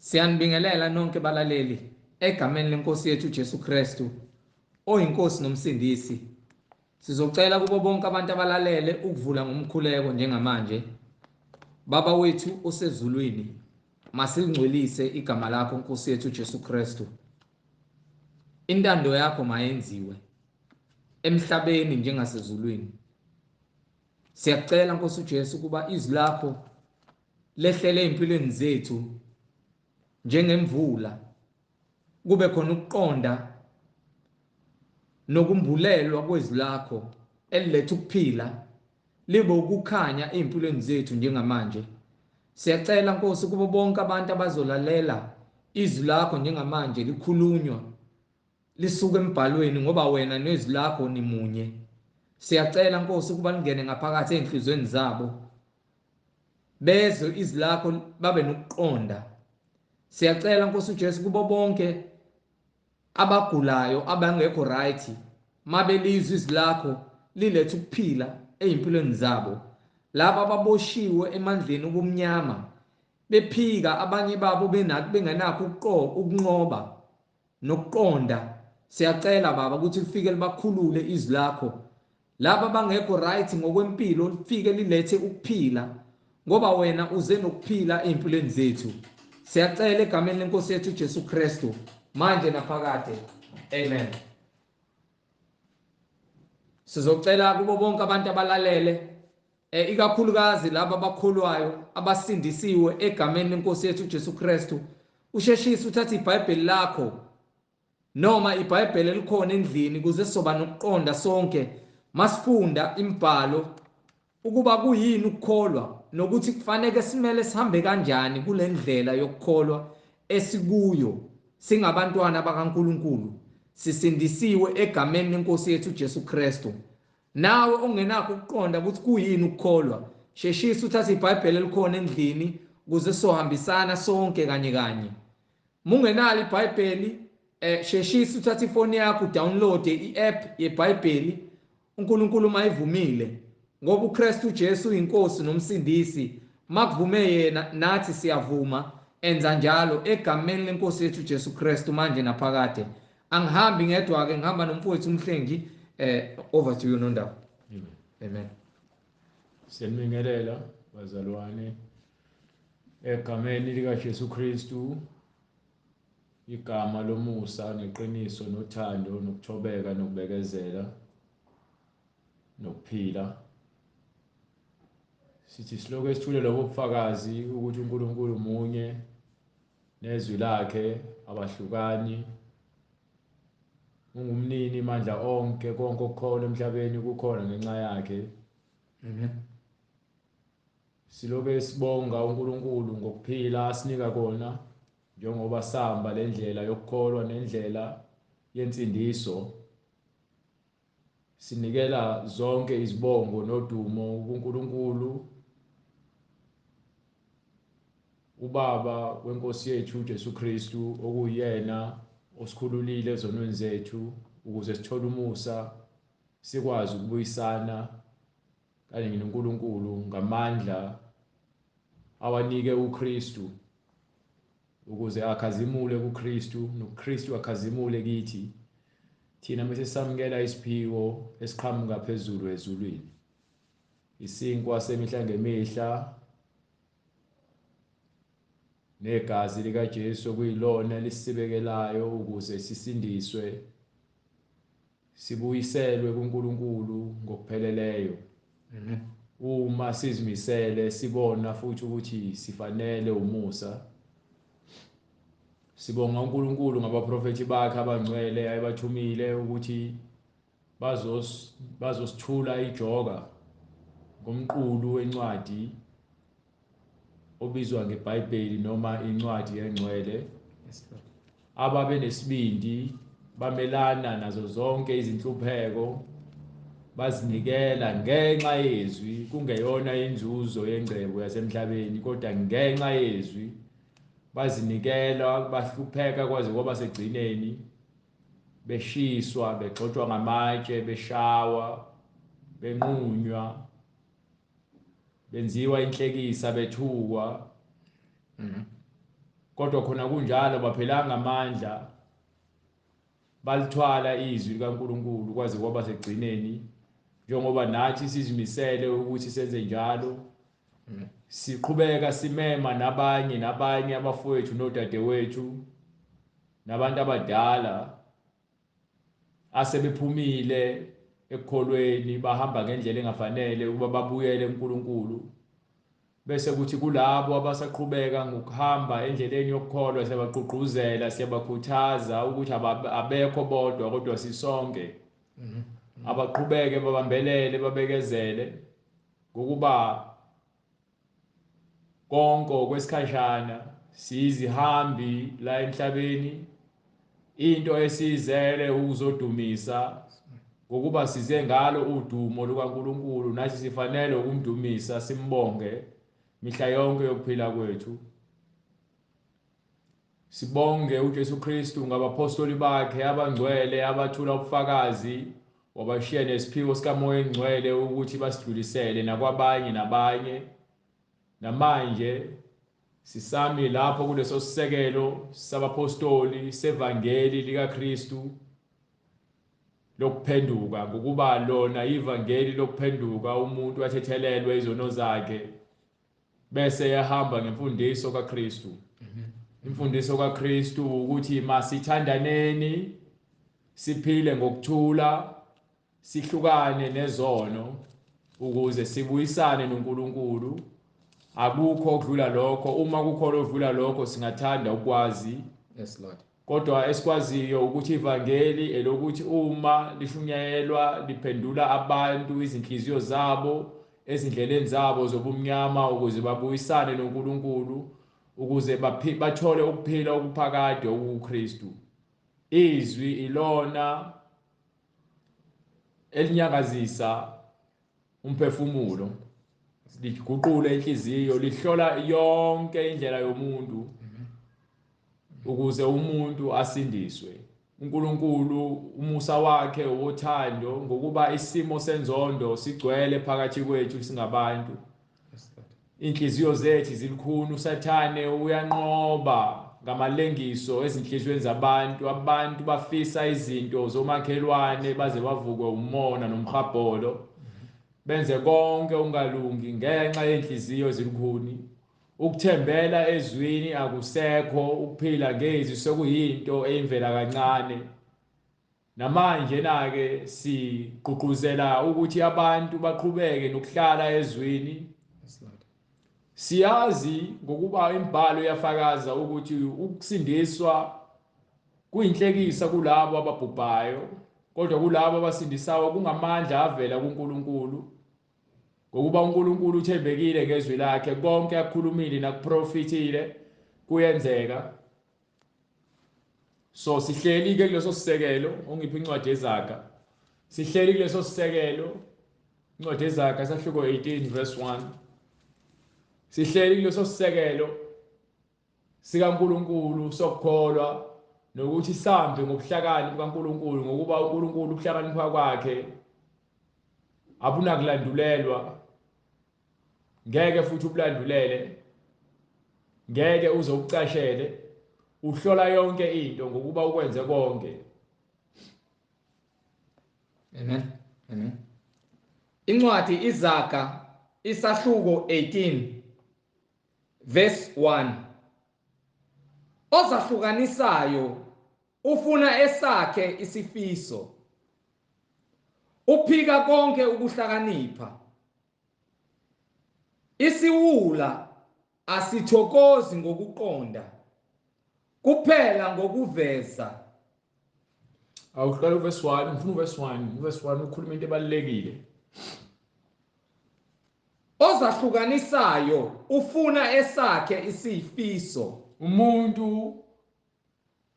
Siyanibingelela nonke balaleli egameni lenkosi yethu Jesu Kristu oyinkosi nomsindisi. Sizocela kubo bonke abantu abalalele ukuvula ngomkhuleko njengamanje. Baba wethu osezulwini, masilingcwelise igama lakho Nkosi yethu Jesu Kristu. Intando yakho mayenziwe emhlabeni njengasezulwini. Siyacela Nkosi uJesu kuba izwi lakho lehlele empilweni zethu njengemvula, kube khona ukuqonda nokumbulelwa kwezwi lakho eliletha ukuphila, libe ukukhanya empilweni zethu njengamanje. Siyacela Nkosi kubo bonke abantu abazolalela izwi lakho njengamanje likhulunywa lisuka embhalweni, ngoba wena nezwi lakho nimunye. Siyacela Nkosi ukuba lingene ngaphakathi ezinhlizweni zabo, bezwe izwi lakho babe nokuqonda. Siyacela Nkosi uJesu kubo bonke abagulayo abangekho right, mabelizwe izwi lakho lilethe ukuphila ezimpilweni zabo. Laba ababoshiwe emandleni obumnyama bephika, abanye babo bengenakho ukunqoba nokuqonda, siyacela Baba ukuthi lifike libakhulule izwi lakho. Laba abangekho right ngokwempilo lifike lilethe ukuphila, ngoba wena uze nokuphila empilweni zethu. Siyacela egameni lenkosi yethu Jesu Kristu manje naphakade, amen. Sizocela kubo bonke abantu abalalele, ikakhulukazi laba abakholwayo abasindisiwe egameni lenkosi yethu Jesu Kristu, usheshise uthathe iBhayibheli lakho noma iBhayibheli elikhona endlini ukuze soba nokuqonda sonke masifunda imibhalo ukuba kuyini ukukholwa nokuthi kufanele simele sihambe kanjani kule ndlela yokukholwa esikuyo singabantwana bakaNkuluNkulu, sisindisiwe egameni lenkosi yethu Jesu Kristu. Nawe ongenakho ukuqonda ukuthi kuyini ukukholwa, sheshisa uthathe iBhayibheli elikhona endlini ukuze sohambisana sonke kanye kanye. Mungenalo iBhayibheli, sheshisa uthathe ifoni yakho udownload i-app yeBhayibheli, uNkulunkulu mayivumile, ngoba uKristu Jesu uyinkosi nomsindisi. Makuvume yena nathi siyavuma, enza njalo egameni lenkosi yethu Jesu Kristu manje naphakade. Angihambi ngedwa ke, ngihamba nomfowethu uMhlengi. Over to you Nondaba. Amen. Amen. Siyanibingelela bazalwane egameni lika Jesu Kristu, igama lomusa neqiniso nothando nokuthobeka nokubekezela nokuphila. Sithi silokhu esithule lobo bufakazi ukuthi uNkulunkulu munye nezwi lakhe abahlukani, ungumnini amandla onke, konke okukhona emhlabeni kukhona ngenxa yakhe. Amen. Silokhu sibonga uNkulunkulu ngokuphila asinika kona njengoba sihamba le ndlela yokukholwa nendlela yensindiso. Sinikela zonke izibongo nodumo kuNkulunkulu uBaba wenkosi yethu uJesu Kristu, okuyena osikhululile ezonweni zethu ukuze sithole umusa, sikwazi ukubuyisana kanye noNkulunkulu ngamandla awanike uKristu, ukuze akhazimule kuKristu noKristu akhazimule kithi thina bese samukela isiphiwo esiqhamuka phezulu ezulwini, isinkwa semihla ngemihla negazi likaJesu kuyilona lisibekelayo ukuze sisindiswe sibuyiselwe kuNkulunkulu ngokupheleleyo. Amen. Uma sizimisele sibona futhi ukuthi sifanele umusa. Sibonga uNkulunkulu ngabaprofethi bakhe abangcwele ayebathumile ukuthi bazosithula ijoka ngomqulu wencwadi obizwa ngeBhayibheli noma incwadi engcwele. Ababe nesibindi bamelana nazo zonke izinhlupheko, bazinikela ngenxa yezwi, kungeyona inzuzo yengcebo yasemhlabeni, kodwa ngenxa yezwi bazinikela, bahlupheka kwaze kwaba segcineni, beshiswa, begxotshwa ngamatshe, beshawa, benqunywa, benziwa inhlekisa, bethukwa. Kodwa khona kunjalo baphelanga amandla, balithwala izwi likaNkulunkulu kwaze kwaba sekugcineni, njengoba nathi sizimisele ukuthi senze njalo. Siqhubeka simema nabanye nabanye abafowethu nodadewethu nabantu abadala asebephumile ekukholweni bahamba ngendlela engafanele ukuba babuyele kuNkulunkulu. Bese kuthi kulabo abasaqhubeka ngokuhamba endleleni yokukholwa, siyabagqugquzela, siyabakhuthaza ukuthi abekho bodwa kodwa sisonke. Abaqhubeke babambelele, babekezele, ngokuba konke okwesikhashana, siyizihambi la emhlabeni. Into esizele ukuzodumisa, ngokuba size ngalo udumo lukaNkulunkulu, nathi sifanele ukumdumisa simbonge mihla yonke yokuphila kwethu. Sibonge uJesu Kristu ngabapostoli bakhe abangcwele abathula ubufakazi, wabashiya nesiphiwo sikaMoya oNgcwele ukuthi basidlulisele nakwabanye nabanye. Namanje sisami lapho kuleso sisekelo sabapostoli sevangeli likaKristu lokuphenduka, ngokuba lona ivangeli lokuphenduka, umuntu athethelelwe izono zakhe bese ehamba ngemfundiso kaKristu. Imfundiso kaKristu ukuthi masithandaneni, siphile ngokuthula, sihlukane nezono ukuze sibuyisane noNkulunkulu. Akukho okudlula lokho. Uma kukhona okudlula lokho, singathanda ukwazi. Yes Lord. Kodwa esikwaziyo ukuthi ivangeli elokuthi uma lishunyayelwa liphendula abantu izinhliziyo zabo ezindleleni zabo zobumnyama ukuze babuyisane noNkulunkulu, ukuze bathole ukuphila okuphakade okukuKristu. Izwi ilona elinyakazisa umphefumulo, liguqule inhliziyo, lihlola yonke indlela yomuntu ukuze umuntu asindiswe. uNkulunkulu umusa wakhe wothando, ngokuba isimo senzondo sigcwele phakathi kwethu singabantu. Inhliziyo zethu zilikhuni, uSathane uyanqoba ngamalengiso ezinhliziyweni zabantu. Abantu bafisa izinto zomakhelwane baze bavukwe umona nomhhabholo, benze konke okungalungi ngenxa yenhliziyo ezilikhuni. Ukuthembela ezwini akusekho, ukuphila ngezwi sekuyinto eyimvela kancane. Namanje na-ke sigqugquzela ukuthi abantu baqhubeke nokuhlala ezwini. Siyazi ngokuba imibhalo iyafakaza ukuthi ukusindiswa kuyinhlekisa kulabo ababhubhayo, kodwa kulabo abasindisayo kungamandla avela kuNkulunkulu. Ngokuba uNkulunkulu uthembekile ngezwi lakhe, konke akukhulumile nakuprofithile kuyenzeka. So sihleli ke kuleso sisekelo, ongiphi incwadi yeZaga. Sihleli kuleso sisekelo, incwadi yeZaga sahluko 18 verse 1. Sihleli kuleso sisekelo sikaNkulunkulu sokukholwa nokuthi sambe ngobuhlakani bukaNkulunkulu, ngokuba uNkulunkulu ukuhlakanipha kwakhe abunakulandulelwa, ngeke futhi ubulandulele, ngeke uze ubucashele, uhlola yonke into ngokuba ukwenze konke. Amen. Amen. Incwadi iZaga isahluko 18 verse 1. Ozahlukanisayo ufuna esakhe isifiso, uphika konke ukuhlakanipha. Isiwula asithokozi ngokuqonda, kuphela ngokuveza. Awuqala uverse 1, ngifuna uverse 1, uverse 1 ukhuluma into ebalulekile. Ozahlukanisayo ufuna esakhe isifiso. Umuntu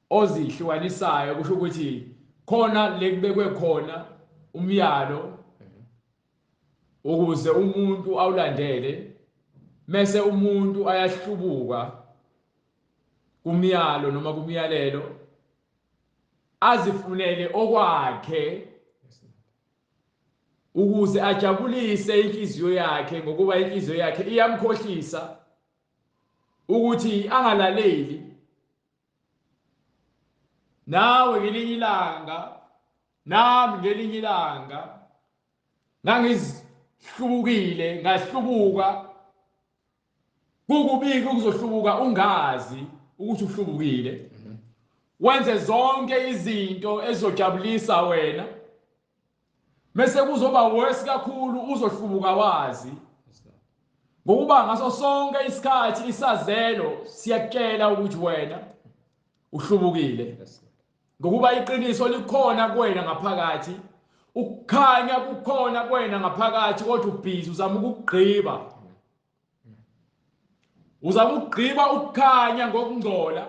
ozihlukanisayo kusho ukuthi khona lekubekwe khona umyalo ukuze umuntu awulandele, mese umuntu ayahlubuka kumyalo noma kumyalelo, azifunele okwakhe ukuze ajabulise inhliziyo yakhe, ngokuba inhliziyo yakhe iyamkhohlisa. Ukuthi angalaleli. Nawe ngelinye ilanga, nami ngelinye ilanga ngangizihlubukile, ngahlubuka. Kukubika ukuzohlubuka ungazi ukuthi uhlubukile. Wenze zonke izinto ezojabulisa wena. Mase kuzoba worse kakhulu uzohlubuka wazi. Ngokuba ngaso sonke isikhathi isazelo siyakutshela ukuthi wena uhlubukile. Ngokuba iqiniso likhona kuwena ngaphakathi, ukukhanya kukhona kuwena ngaphakathi, kodwa ubhizi uzama ukugqiba. Uzama ukugqiba ukukhanya ngokungcola,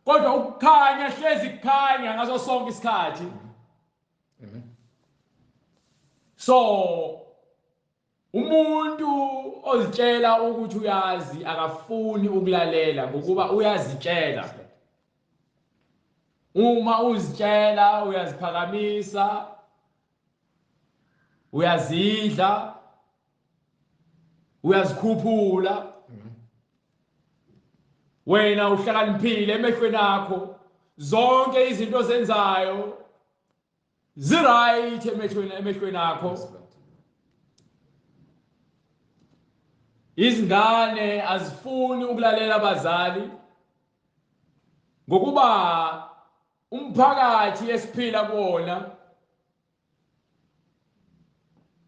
kodwa ukukhanya hlezi kukhanya ngaso sonke isikhathi. So umuntu ozitshela ukuthi uyazi akafuni ukulalela ngokuba uyazitshela. Uma uzitshela uyaziphakamisa, uyazidla, uyazikhuphula. Wena uhlakaniphile emehlweni akho, zonke izinto ozenzayo ziright emehlweni akho. Izingane azifuni ukulalela abazali ngokuba umphakathi esiphila kuwona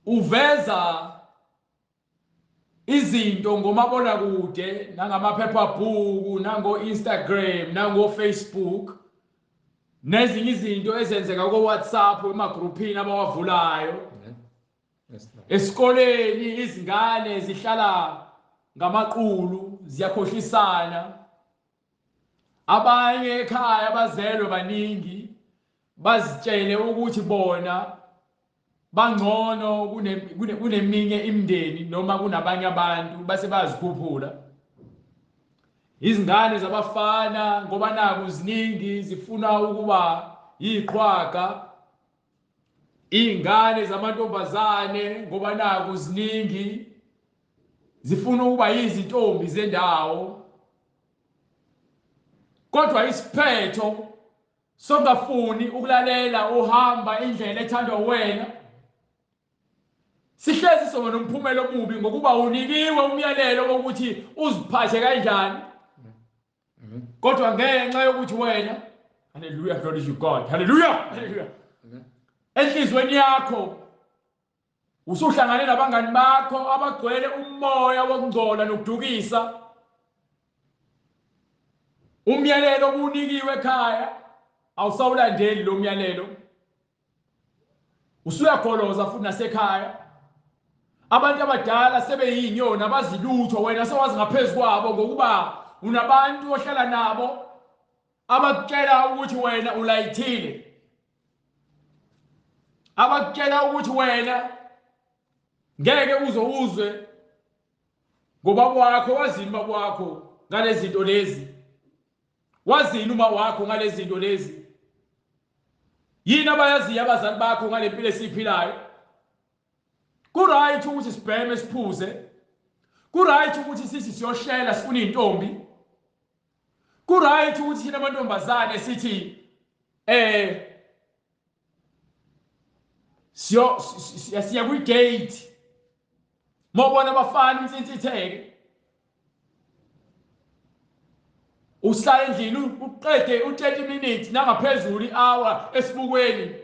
uveza izinto ngomabonakude nangamaphephabhuku nango-Instagram nango-Facebook nezinye izinto ezenzeka ko-WhatsApp emagruphini abawavulayo. Esikoleni izingane zihlala ngamaqulu, ziyakhohlisana. Abanye ekhaya abazelwe baningi bazitshele ukuthi bona bangcono kuneminye imindeni noma kunabanye abantu, base bayazikhuphula. Izingane zabafana ngoba naku ziningi zifuna ukuba yiqhwaga. Izingane zamantombazane ngoba naku ziningi zifuna ukuba yizintombi zendawo. Kodwa isiphetho songafuni ukulalela uhamba indlela ethandwa wena sihlezi soba nomphumela omubi, ngokuba unikiwe umyalelo wokuthi uziphathe kanjani. Kodwa ngenxa yokuthi wena, hallelujah, glory to God, hallelujah, hallelujah, enhlizweni yakho usuhlangane nabangani bakho abagcwele umoya wokungcola nokudukisa. Umyalelo obunikiwe ekhaya awusawulandeli lo myalelo, usuyagoloza futhi nasekhaya. Abantu abadala sebeyinyoni abazilutho, wena sewazi ngaphezu kwabo ngokuba unabantu ohlala nabo abakutshela ukuthi wena ulayithile, abakutshela ukuthi wena ngeke uze uzwe ngoba wakho wazini ubaba wakho ngalezi zinto lezi, wazini uma wakho ngalezi zinto lezi, yini abayaziyo abazali bakho ngale mpilo esiyiphilayo. Ku-right ukuthi sibheme siphuze, ku-right ukuthi sithi siyoshela sifuna iy'ntombi, ku-right ukuthi thina amantombazane sithi siya kwi-date, mawubona abafana unsintsitheke, uhlala endlini uqede u-30 minutes nangaphezulu i-hour esibukweni,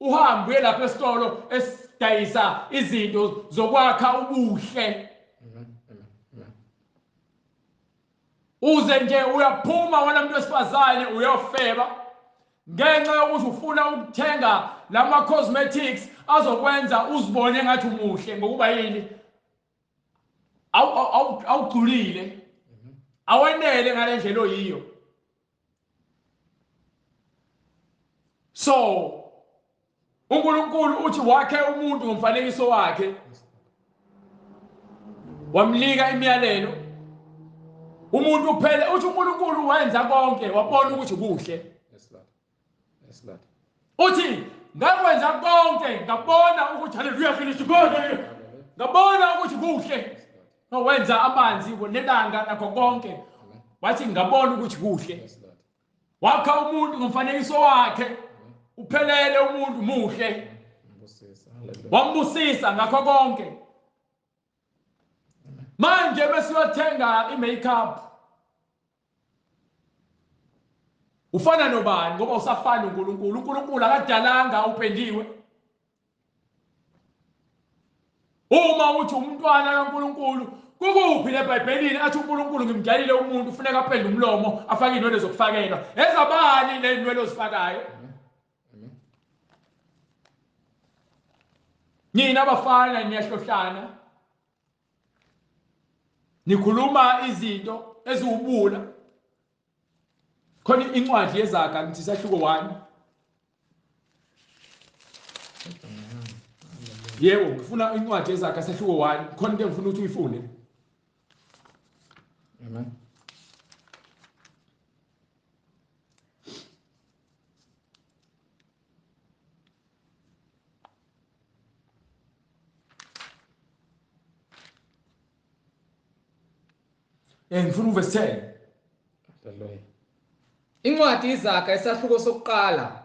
uhambe uye lapha esitolo esidayisa izinto zokwakha ubuhle. Uze nje uyaphuma wena muntu wesifazane uyofeba ngenxa yokuthi ufuna ukuthenga lama cosmetics azokwenza uzibone ngathi umuhle, ngokuba yini awugculile, awenele ngale ndlela oyiyo. So uNkulunkulu uthi wakhe umuntu ngomfanekiso wakhe, wamnika imiyalelo. Umuntu uphele uthi uNkulunkulu wenza konke wabona ukuthi kuhle. Yes Lord. Yes Lord. Uthi ngakwenza konke ngabona ukuthi haleluya finish God. Ngabona ukuthi kuhle. Wenza amanzi nelanga nakho konke. Wathi ngabona ukuthi kuhle. Wakha umuntu ngomfanekiso wakhe. Uphelele umuntu muhle. Wambusisa ngakho konke. Manje besiyothenga i-makeup. Ufana nobani ngoba usafana uNkulunkulu. uNkulunkulu akadalanga upendiwe. Uma uthi umntwana kaNkulunkulu, kukuphi leBhayibhelini athi uNkulunkulu ngimdalile umuntu ufuneka apende umlomo afake inwele zokufakelwa? Ezabani lezinwele ozifakayo? Nina abafana niyahlohlana, nikhuluma izinto eziwubula. Khona incwadi yeZaga ngithi isahluko 1. Yebo, ngifuna incwadi yeZaga sahluko 1. Khona into engifuna ukuthi uyifunde. Amen. Ngifuna uverse 10. Hallelujah. Incwadi iZaga isahluko sokuqala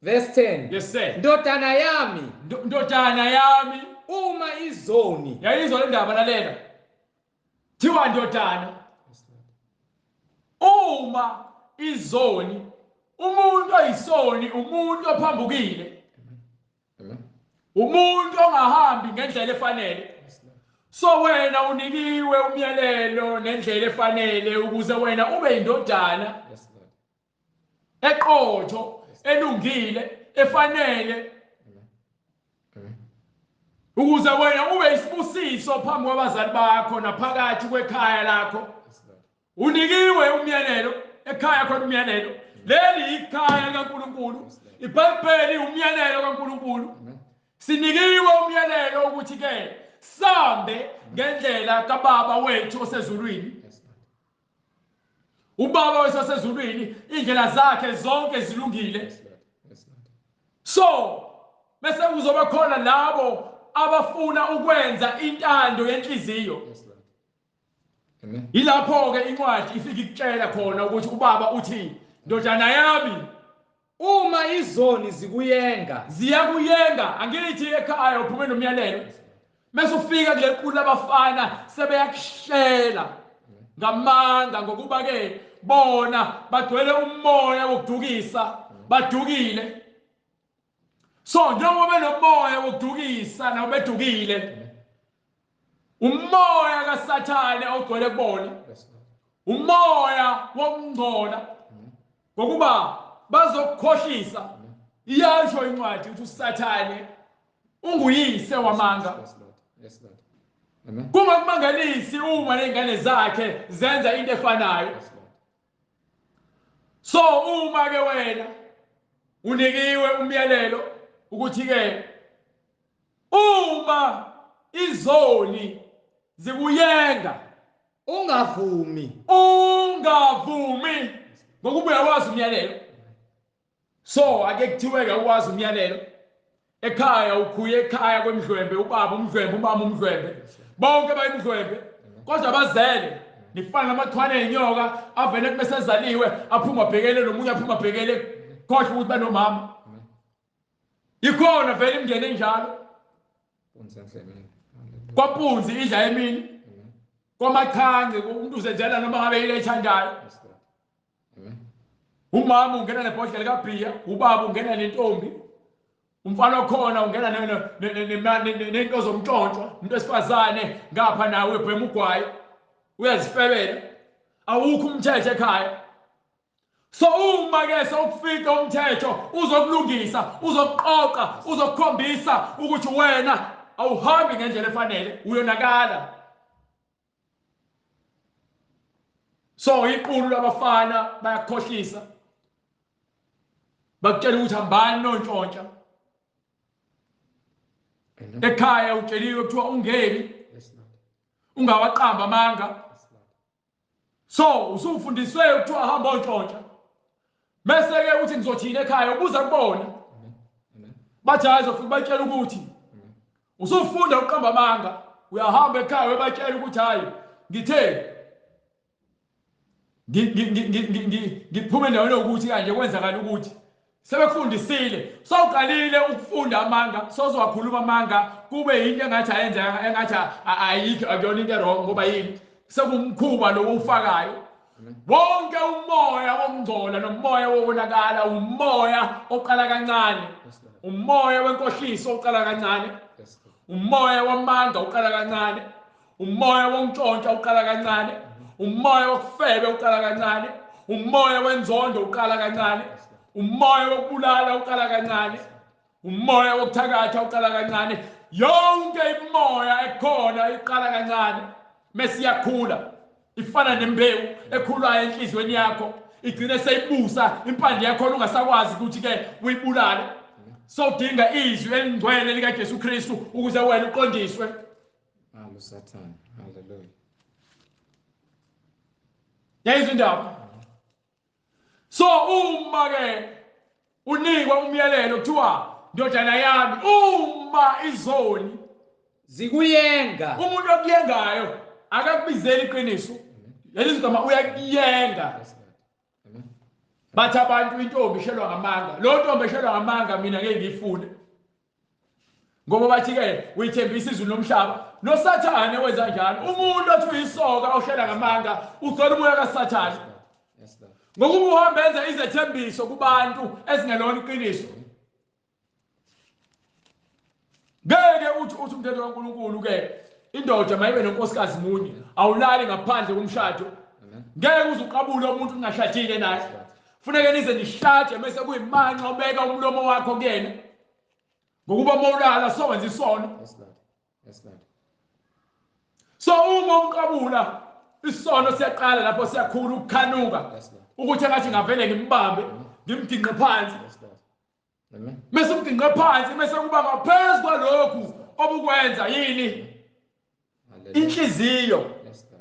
verse 10. Yes sir. Ndodana yami, Ndodana yami, uma izoni yayizwa le ndaba, lalela. Thiwa ndodana, uma izoni, umuntu oyisoni, umuntu ophambukile, umuntu ongahambi ngendlela efanele. So wena unikiwe umyalelo nendlela efanele ukuze wena ube indodana eqotho, elungile, efanele, ukuze wena ube isibusiso phambi kwabazali bakho naphakathi kwekhaya lakho. Unikiwe umyalelo ekhaya, khona umyalelo. Leli ikhaya likaNkulunkulu, iBhayibheli umyalelo kaNkulunkulu. Sinikiwe umyalelo ukuthi ke sambe ngendlela kaBaba wethu osezulwini. UBaba wethu osezulwini indlela zakhe zonke zilungile. So bese kuzoba khona labo abafuna ukwenza intando yenhliziyo. Yilapho ke incwadi ifika ikutshela khona ukuthi uBaba uthi, ndodana yami, uma izoni zikuyenga, ziyakuyenga. Angithi ekhaya uphume nomyalelo, mase ufika kule qulu labafana sebeyakuhlela ngamanga, ngokuba ke bona bagcwele umoya wokudukisa, badukile. So njengoba benomoya wokudukisa nabo bedukile, umoya kaSathane ogcwele kubona, umoya wokungcola, ngokuba bazokukhohlisa. Iyasho incwadi ukuthi uSathane unguyise wamanga. Kungakumangalisi uma ley'ngane zakhe zenza into efanayo. So uma ke wena unikiwe umyalelo ukuthi ke uma izoni zikuyenga, ungavumi, ungavumi, ngokuba uyawazi umyalelo. So ake kuthiwe ke uwazi umyalelo ekhaya, ukhuye ekhaya kwemdlwembe, ubaba umdlwembe, umama umdlwembe, bonke bayimdlwembe, kodwa bazele nifana namachwane enyoka avele kuthi mesezaliwe aphuma abhekele nomunye, aphuma abhekele, khohlwa ukuthi banomama. Ikhona vele imindeni enjalo. Kwampunzi idla emini, kwamachanci umuntu uzenzela noma ngabe yile ethandayo. Umama ungena nebhodlela kabhiya, ubaba ungena nentombi, umfana okhona ungena nento zomntshontsho, umuntu wesifazane ngapha nawe ubhema ugwayi, uyazifebela, awukho umthetho ekhaya. So uma ke sokufika umthetho uzokulungisa, uzokuqoqa, uzokukhombisa ukuthi wena awuhambi ngendlela efanele, uyonakala. So iqulu labafana bayakukhohlisa, bakutshela ukuthi hambani nontshontsha. Ekhaya utsheliwe kuthiwa ungeli, ungawaqamba amanga. So usufundiswe kuthiwa hamba ontshontsha, bese ke uthi ngizothina ekhaya, ubuza kubona, bathi hayi, zofika batshela ukuthi usufunda uqamba amanga. Uyahamba ekhaya uyobatshela ukuthi hayi, ngithe Ngiphume endaweni yokuthi kanje kwenzakala ukuthi sebekufundisile, sowuqalile ukufunda amanga, sozowakhuluma amanga kube yinto engathi ayenzeka, engathi ayikho, akuyona into wrong, ngoba yini? Sekumkhuba lo ufakayo. Wonke umoya wokungcola nomoya wokonakala umoya oqala kancane, umoya wenkohliso oqala kancane, umoya wamanga uqala kancane, umoya wokuntshontsha uqala kancane, umoya wokufebe uqala kancane, umoya wenzondo uqala kancane, umoya wokubulala uqala kancane, umoya wokuthakatha uqala kancane. Yonke imoya ekhona iqala kancane, mase iyakhula, ifana nembewu ekhulayo enhliziyweni yakho, igcine seyibusa impande yakho ungasakwazi ukuthi ke uyibulale. Sowudinga izwi elingcwele likaJesu Kristu ukuze wena uqondiswe. Sathane. Hallelujah. Yayizwa indaba. So uma ke unikwa umyalelo kuthiwa ndodana yami, uma izoni zikuyenga, umuntu okuyengayo akakubizeli iqiniso, leli gama uyakuyenga. Bathi abantu intombi ishelwa ngamanga, lo ntombi eshelwa ngamanga mina ngeke ngiyifune, ngoba bathi ke uyithembisa izulu nomhlaba. NoSathane wenza njalo. Umuntu othi uyisoka oshela ngamanga ugcwele umoya kaSathane, ngokuba uhamba enza izethembiso kubantu ezingelona iqiniso. Ngeke uthi umthetho kaNkulunkulu ke indoda mayibe nonkosikazi munye, awulali ngaphandle komshado. Ngeke uze uqabule umuntu ungashadile naye, funeke nize nishade bese kuyimanxa ubeka umlomo wakho kuyena, ngokuba mawulala sowenza isono. So uma umqabula isono siyaqala lapho, siyakhula ukukhanuka ukuthi engathi ngavele ngimbambe ngimginqe phansi, mase umginqe phansi, mase kuba ngaphezu kwalokhu obukwenza yini inhliziyo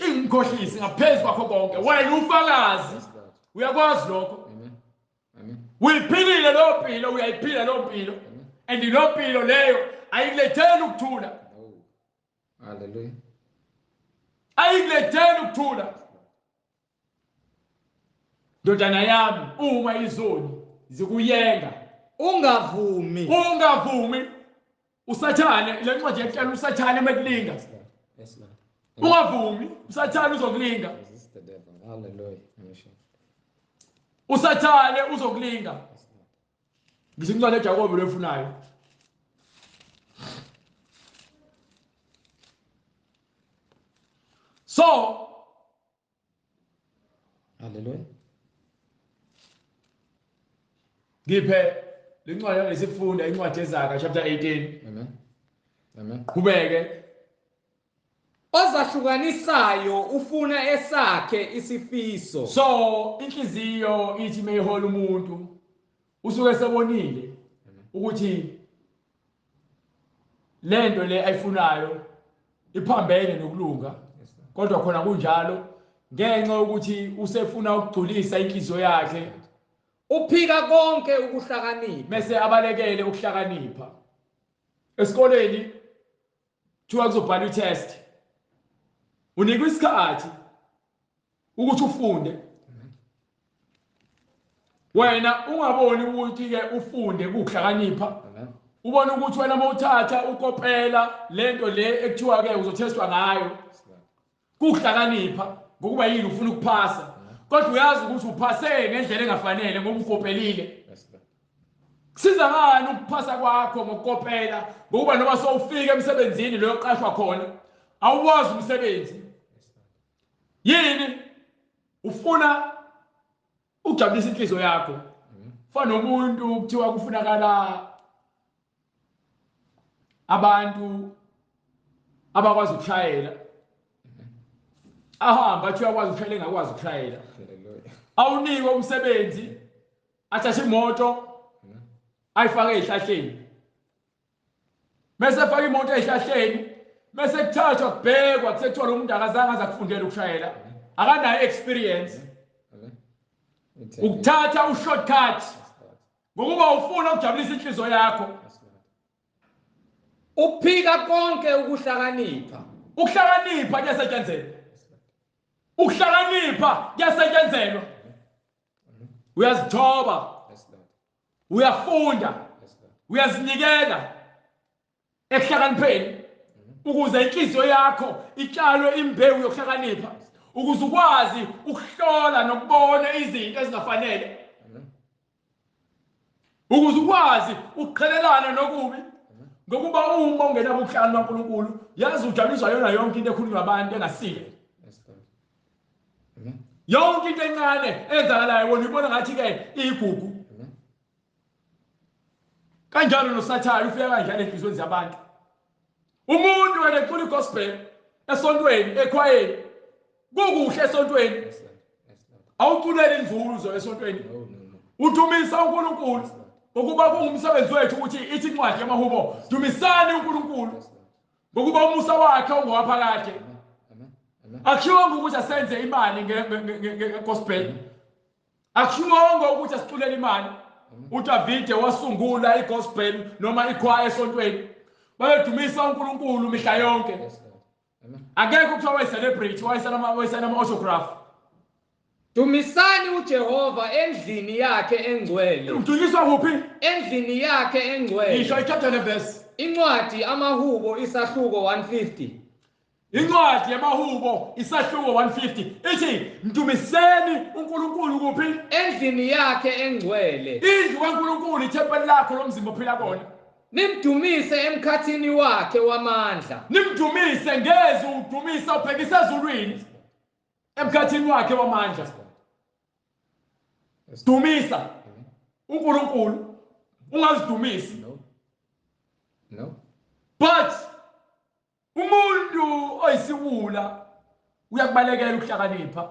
ingikhohlisi ngaphezu kwakho konke. Wena ufakazi, uyakwazi lokho, uyiphilile leyo mpilo, uyayiphila leyo mpilo, and leyo mpilo leyo ayikuletheli ukuthula. Hallelujah. Ayikuletheli ukuthula. Ndodana yami, uma izoni zikuyenga, ungavumi. Ungavumi. uSathane, le ncwadi yakutshela uSathane mekulinga. Yes Lord. Ungavumi, uSathane uzokulinga. Resist the devil. Hallelujah. uSathane uzokulinga. Ngisho incwadi kaJakobe lefunayo. So Hallelujah. Ngiphe lencwadi lesifunda, incwadi eZaga chapter 18. Amen. Amen. Qhubeke. Ozahlukanisayo ufuna esakhe isifiso. So inhliziyo ithi meyihola umuntu usuke sebonile ukuthi lento le ayifunayo iphambene nokulunga, kodwa khona kunjalo ngenxa yokuthi usefuna ukugculisa inhliziyo yakhe, uphika konke ukuhlakanipha, mase abalekele ukuhlakanipha. Esikoleni kuthiwa kuzobhalwa i-test, unikwa isikhathi ukuthi ufunde. Wena ungaboni ukuthi ke ufunde kuhlakanipha, ubona ukuthi wena mawuthatha ukopela lento le ekuthiwa ke uzothestwa ngayo kuhlakanipha, ngokuba yini ufuna ukuphasa, kodwa uyazi ukuthi uphase ngendlela engafanele ngoba ukopelile. Kusiza ngani ukuphasa kwakho ngokukopela, ngokuba noma sowufika emsebenzini leyo qashwa khona awuwazi umsebenzi. Yini ufuna ukujabulisa inhliziyo yakho? Fana nomuntu kuthiwa kufunakala abantu abakwazi ukushayela, ahamba athi uyakwazi ukushayela, engakwazi ukushayela, awunikwe umsebenzi, athathe imoto ayifake ezihlahleni, bese efaka imoto ezihlahleni, bese kuthathwa kubhekwa kusethiwa lo muntu akazange aze akufundele ukushayela, akanayo experience. Ukuthatha u-shortcut ngokuba ufuna ukujabulisa inhliziyo yakho. Uphika konke ukuhlakanipha. Ukuhlakanipha kuyasetshenzela. Ukuhlakanipha kuyasetshenzelwa. Uyazithoba. Uyafunda. Uyazinikela ekuhlakanipheni ukuze inhliziyo yakho itshalwe imbewu yokuhlakanipha ukuze ukwazi ukuhlola nokubona izinto ezingafanele ukuze ukwazi ukuqhelelana nokubi ngokuba uma ungenabo ubuhlakani baNkulunkulu yazi ujabuliswa yona yonke into ekhulunywa abantu engasile yonke into encane eyenzakalayo wena uyibona ngathi-ke iyigugu kanjalo nosathane ufika kanjalo enhliziyweni zabantu umuntu wena ecula igospel esontweni ekhwayeni kukuhle esontweni awuculeli inzuzo esontweni udumisa uNkulunkulu ngokuba kungumsebenzi wethu ukuthi ithi incwadi yamahubo dumisani uNkulunkulu ngokuba umusa wakhe ungowaphakade akushiwonga ukuthi asenze imali ngegospel akushiwonga ukuthi asiculele imali uDavide wasungula igospel noma ikhwaya esontweni babedumisa uNkulunkulu mihla yonke akekho kuthiwa wayi-celebrate wayesayina ama-autograph. Dumisani uJehova endlini yakhe engcwele. Udunyiswa kuphi? Endlini yakhe engcwele. Isho ichapter neverse. Incwadi amaHubo isahluko 150. Incwadi yamaHubo isahluko 150 ithi mdumiseni uNkulunkulu kuphi? Endlini yakhe engcwele. Indlu kaNkulunkulu ithempeli lakho lomzimba ophila kona. Nimdumise emkhathini wakhe wamandla. Nimdumise ngeze udumisa ubhekise ezulwini emkhathini wakhe wamandla. Dumisa uNkulunkulu ungazidumisi. No. No. But umuntu oyisiwula uyakubalekela ukuhlakanipha.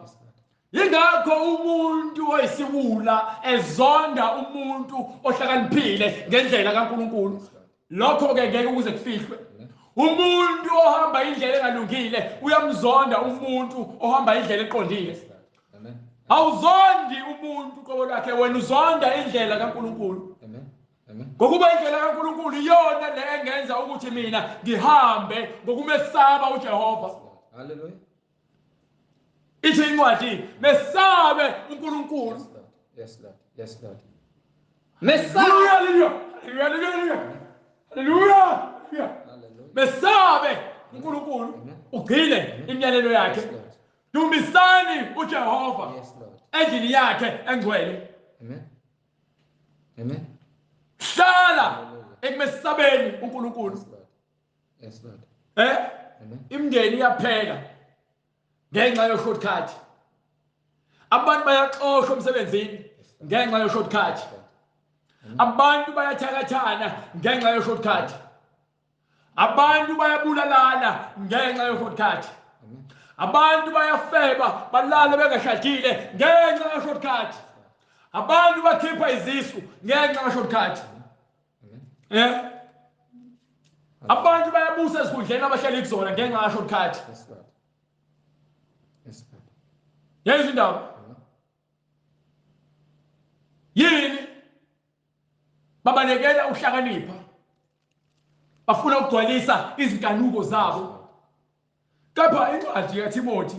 Yingakho umuntu oyisiwula ezonda umuntu ohlakaniphile ngendlela kaNkulunkulu. Lokho-ke ngeke ukuze kufihlwe. Umuntu ohamba indlela engalungile uyamzonda umuntu ohamba indlela eqondile. Awuzondi umuntu qobo lwakhe, wena uzonda indlela kaNkulunkulu. Ngokuba indlela kaNkulunkulu iyona le engenza ukuthi mina ngihambe ngokumesaba uJehova. Hallelujah. Ithi incwadi mesabe uNkulunkulu. Yes Lord. Yes Lord. Mesabe. Hallelujah. Hallelujah. Hallelujah. Mesabe uNkulunkulu ugcine imiyalelo yakhe. Dumisani uJehova. Yes Lord. Endlini yakhe engcwele. Amen. Amen. Hlala ekumesabeni uNkulunkulu. Yes Lord. Eh? Imndeni iyaphela ngenxa yo-shortcut. Abantu bayaxoshwa emsebenzini ngenxa yo-shortcut. Abantu bayathakathana ngenxa yo-shortcut. Abantu bayabulalana ngenxa yo-shortcut. Abantu bayafeba balale bengashadile ngenxa yo-shortcut. Abantu bakhipha izisu ngenxa ka-shortcut. Eh? Abantu bayabusa ezikhundleni abahleli kuzona ngenxa ka-shortcut. Yes Lord. Yes Lord. Yezwa indaba? Yini? Babalekela ukuhlakanipha. Bafuna ukugcwalisa izinkanuko zabo. Kepha incwadi kaTimothy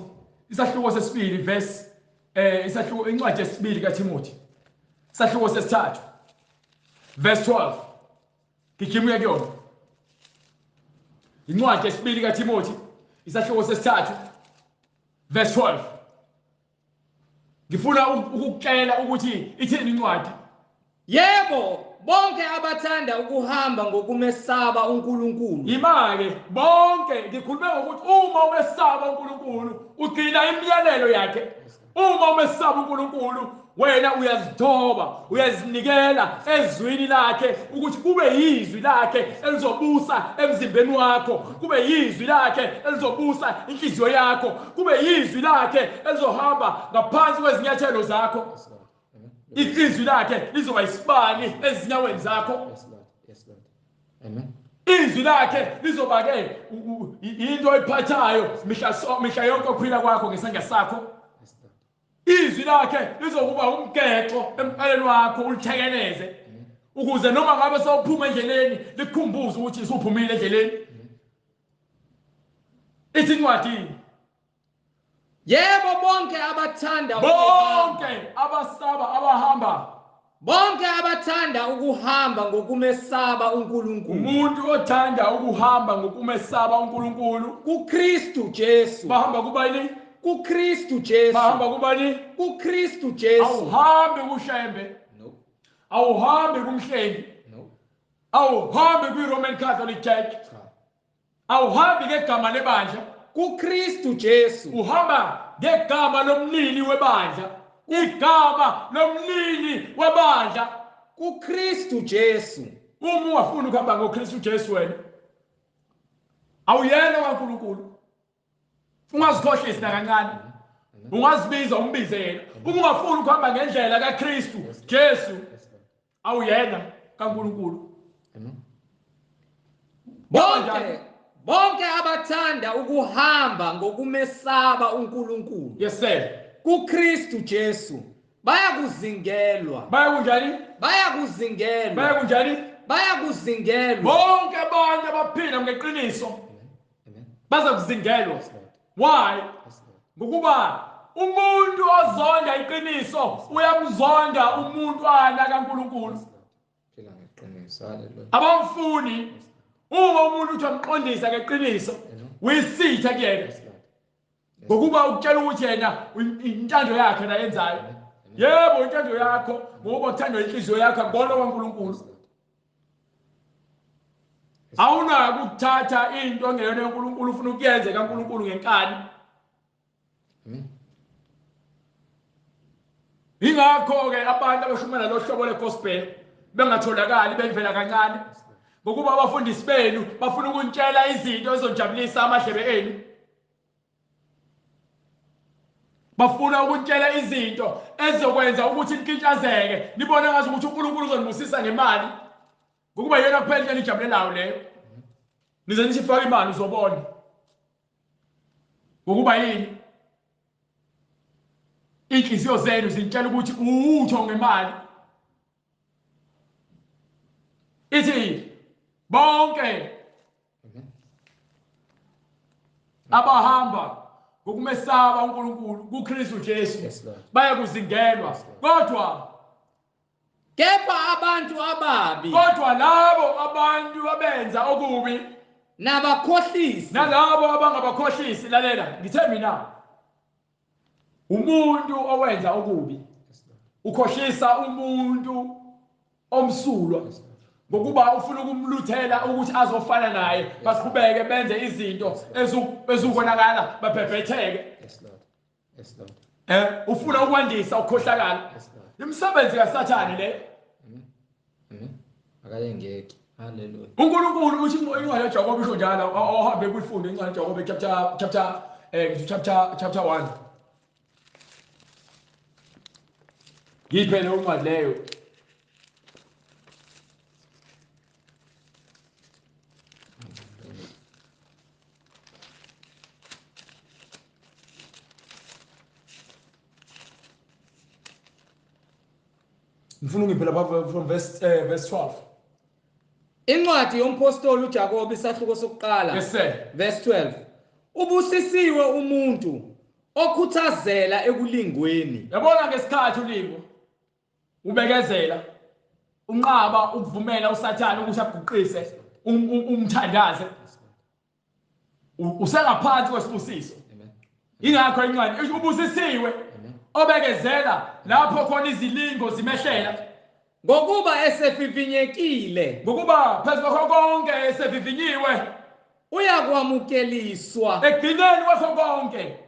isahluko sesibili verse isahluko incwadi yesibili kaTimothy isahluko sesithathu verse 12 gijima uye kuyona. Incwadi yesibili kaTimothy isahluko sesithathu verse 12. Ngifuna ukukutshela ukuthi ithini incwadi. Yebo, bonke abathanda ukuhamba ngokumesaba uNkulunkulu. Yima-ke bonke ngikhulume ngokuthi uma umesaba uNkulunkulu ugcina imiyalelo yakhe. Uma umesaba uNkulunkulu wena uyazithoba, uyazinikela ezwini lakhe ukuthi kube yizwi lakhe elizobusa emzimbeni wakho, kube yizwi lakhe elizobusa inhliziyo yakho, kube yizwi lakhe elizohamba ngaphansi kwezinyathelo zakho. Izwi lakhe lizoba isibani ezinyaweni zakho. Yes Lord. Yes Lord. Amen. Izwi lakhe lizoba ke into oyiphathayo mihla yonke ukuphila kwakho ngesandla sakho. Yes Lord. Izwi lakhe lizokuba umgexo emqaleni wakho ulithekeleze ukuze noma ngabe sewuphuma endleleni likukhumbuze ukuthi usuphumile endleleni. Ithi incwadi Yebo, bonke abathanda bonke abasaba abahamba, bonke abathanda ukuhamba ngokumesaba uNkulunkulu. Umuntu othanda ukuhamba ngokumesaba uNkulunkulu kuKristu Jesu. Bahamba kubani? kuKristu Jesu. Bahamba kubani? kuKristu Jesu. Awuhambi kuShembe. No. Awuhambi kuMhlengi. No. Awuhambi kwi-Roman Catholic Church. Cha. Awuhambi ngegama lebandla. kuKristu Jesu. Uhamba ngegama lomnini webandla. Igama lomnini webandla kuKristu Jesu. Uma ungafuni ukuhamba ngoKristu Jesu wena awuyena kaNkulunkulu. Ungazikhohlisi nakancane. Ungazibiza umbize yena. Uma ungafuni ukuhamba ngendlela kaKristu Jesu awuyena kaNkulunkulu. Bonke abathanda ukuhamba ngokumesaba uNkulunkulu. Yes sir. kuKristu Jesu bayakuzingelwa. Bayakunjani? Bayakuzingelwa. Bayakunjani? Bayakuzingelwa. Bonke abantu abaphila ngeqiniso bazakuzingelwa. Why? Ngokuba umuntu ozonda iqiniso uyamzonda umuntwana kaNkulunkulu. Phila ngeqiniso. Haleluya. Abamfuni. Uma umuntu uthi amqondisa ngeqiniso uyisitha kuyena. Ngokuba ukutshela ukuthi yena intando yakhe nayenzayo. Yebo, intando yakho ngoba uthandwa inhliziyo yakho akubona kwaNkulunkulu. Awunako ukuthatha into engeyona kaNkulunkulu ufuna ukuyenza kaNkulunkulu ngenkani. Ingakho-ke abantu abashumela lo hlobo legospel bengatholakali bemvela kancane. Ngokuba abafundisi benu bafuna ukuntshela izinto ezizojabulisa amadlebe enu. Bafuna ukuntshela izinto ezizokwenza ukuthi ninkintshazeke, nibone ngazi ukuthi uNkulunkulu uzonibusisa ngemali. Ngokuba yena kuphela into enijabulelayo leyo. Nize nithi faka imali uzobona. Ngokuba yini? Inhliziyo zenu zintshela ukuthi utho ngemali. Ithi bonke abahamba ngokumesaba uNkulunkulu kuKristu Jesu bayakuzingelwa. Kodwa kepha abantu ababi, kodwa labo abantu abenza okubi nabakhohlisi, nalabo abangabakhohlisi. Lalela, ngithe mina umuntu owenza okubi ukhohlisa umuntu omsulwa ngokuba ufuna ukumluthela ukuthi azofana naye, baqhubeke benze izinto ezukonakala babhebhetheke. Yes Lord. Yes Lord. Ufuna ukwandisa ukukhohlakala. Imisebenzi kaSathane le. Akayengeki. Hallelujah. uNkulunkulu uthi incwadi kaJakobe isho njalo, ohambe kuyifunde incwadi kaJakobe chapter 1. Ngiphe leyo ncwadi leyo. Ngifuna ungiphe lapha from verse 12. Incwadi yompostoli uJakobe isahluko sokuqala. Yes sir. Verse 12. Ubusisiwe umuntu okhuthazela ekulingweni. Yabona ngesikhathi ulingo ubekezela unqaba ukuvumela uSathane ukuthi aguqise umthandaze, usengaphansi kwesibusiso. Ingakho incwadi ubusisiwe obekezela lapho khona izilingo zimehlela. Ngokuba esevivinyekile, ngokuba phezu kwakho konke esevivinyiwe uyakwamukeliswa. Ekugcineni kwakho konke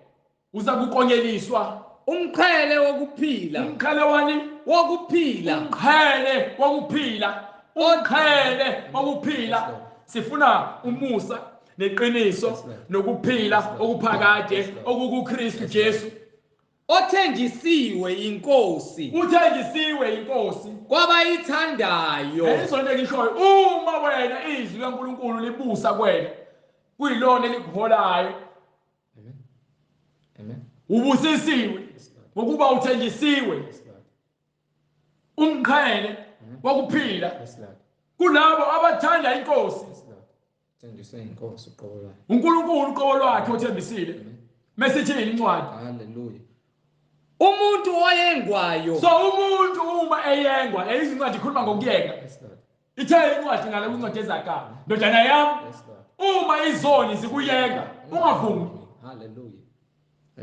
uza kukonyeliswa umqhele wokuphila. Umqhele wani? Wokuphila. Umqhele wokuphila. Umqhele wokuphila. Sifuna umusa neqiniso nokuphila okuphakade okukuKristu Jesu. Othenjisiwe inkosi. Uthenjisiwe inkosi kwabayithandayo. Izonto engishoyo, uma wena izwi kaNkulunkulu libusa kuwena, kuyilona elikuholayo. Amen. Amen. Ubusisiwe ngokuba uthenjisiwe umqhele wokuphila kulabo abathanda inkosi. Thenjiswe inkosi uqobo lwayo. uNkulunkulu uqobo lwakhe uthembisile. Mesithi incwadi. Hallelujah. Umuntu oyengwayo. So umuntu uma eyengwa, izincwadi ikhuluma ngokuyenga. Yes Lord. Ithe incwadi ngale kwincwadi eZaga. Ndodana yami, Yes Lord. uma izoni zikuyenga, ungavumi. Hallelujah.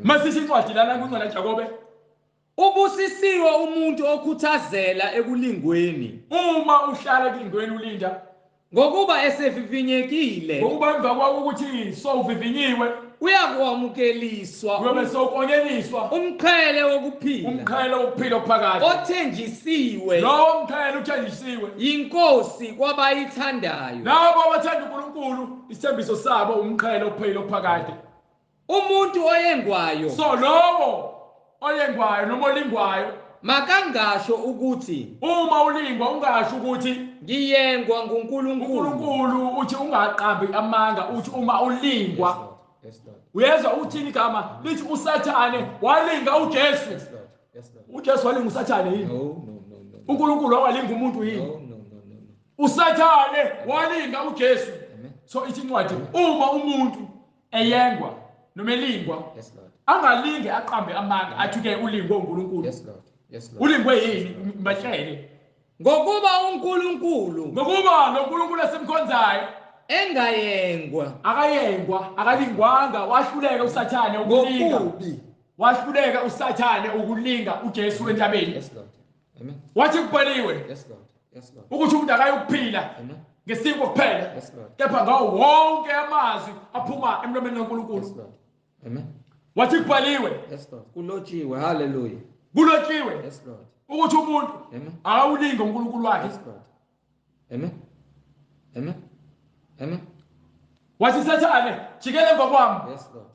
Masithi incwadi lana kwincwadi kaJakobe. Ubusisiwe umuntu okhuthazela ekulingweni, Uma uhlala ekulingweni ulinda, ngokuba esevivinyekile ngokuba emva kwako ukuthi sowuvivinyiwe, uyakuwamukeliswa uyobe sowukonyeliswa umqhele wokuphila umqhele wokuphila okuphakade. othenjisiwe Lowo mqhele uthenjisiwe yinkosi kwabayithandayo. labo abathanda uNkulunkulu, isithembiso sabo umqhele wokuphila okuphakade. Umuntu oyengwayo So lowo oyengwayo noma olingwayo, makangasho ukuthi uma ulingwa ungasho ukuthi ngiyengwa nguNkulunkulu. uNkulunkulu uthi ungaqambi amanga, uthi uma ulingwa. Yes Lord. Uyezwa uthini igama lithi uSathane walinga uJesu. Yes Lord. Yes Lord. uJesu walinga uSathane yini? No, no, no, no. uNkulunkulu walinga umuntu yini? No, no, no, no, no. uSathane walinga uJesu. Amen. So ithi incwadi, uma umuntu eyengwa noma elingwa, Yes Lord. angalinge aqambe amanga athi ke ulingwe uNkulunkulu. Yes Lord. Yes Lord. Ulingwe yini? Mbatshele. Ngokuba uNkulunkulu Ngokuba lo nkulunkulu esimkhonzayo engayengwa akayengwa, akalingwanga, wahluleka uSathane ukulinga. ngokubi. Wahluleka uSathane ukulinga uJesu entabeni. Yes Lord. Amen. Wathi kubhaliwe Yes Lord. Yes Lord. ukuthi umuntu akayokuphila Amen. ngesinkwa kuphela, Yes Lord. kepha ngawo wonke amazwi aphuma emlomeni kaNkulunkulu. Yes Lord. Amen. Wathi kubhaliwe, Yes Lord. Kulotshiwe. Hallelujah. kulotshiwe Yes Lord. ukuthi umuntu Amen. akawulinge uNkulunkulu wakhe. Yes Lord. Amen. Amen. Amen. Wathi Sathane, jikela emva kwami. Yes Lord.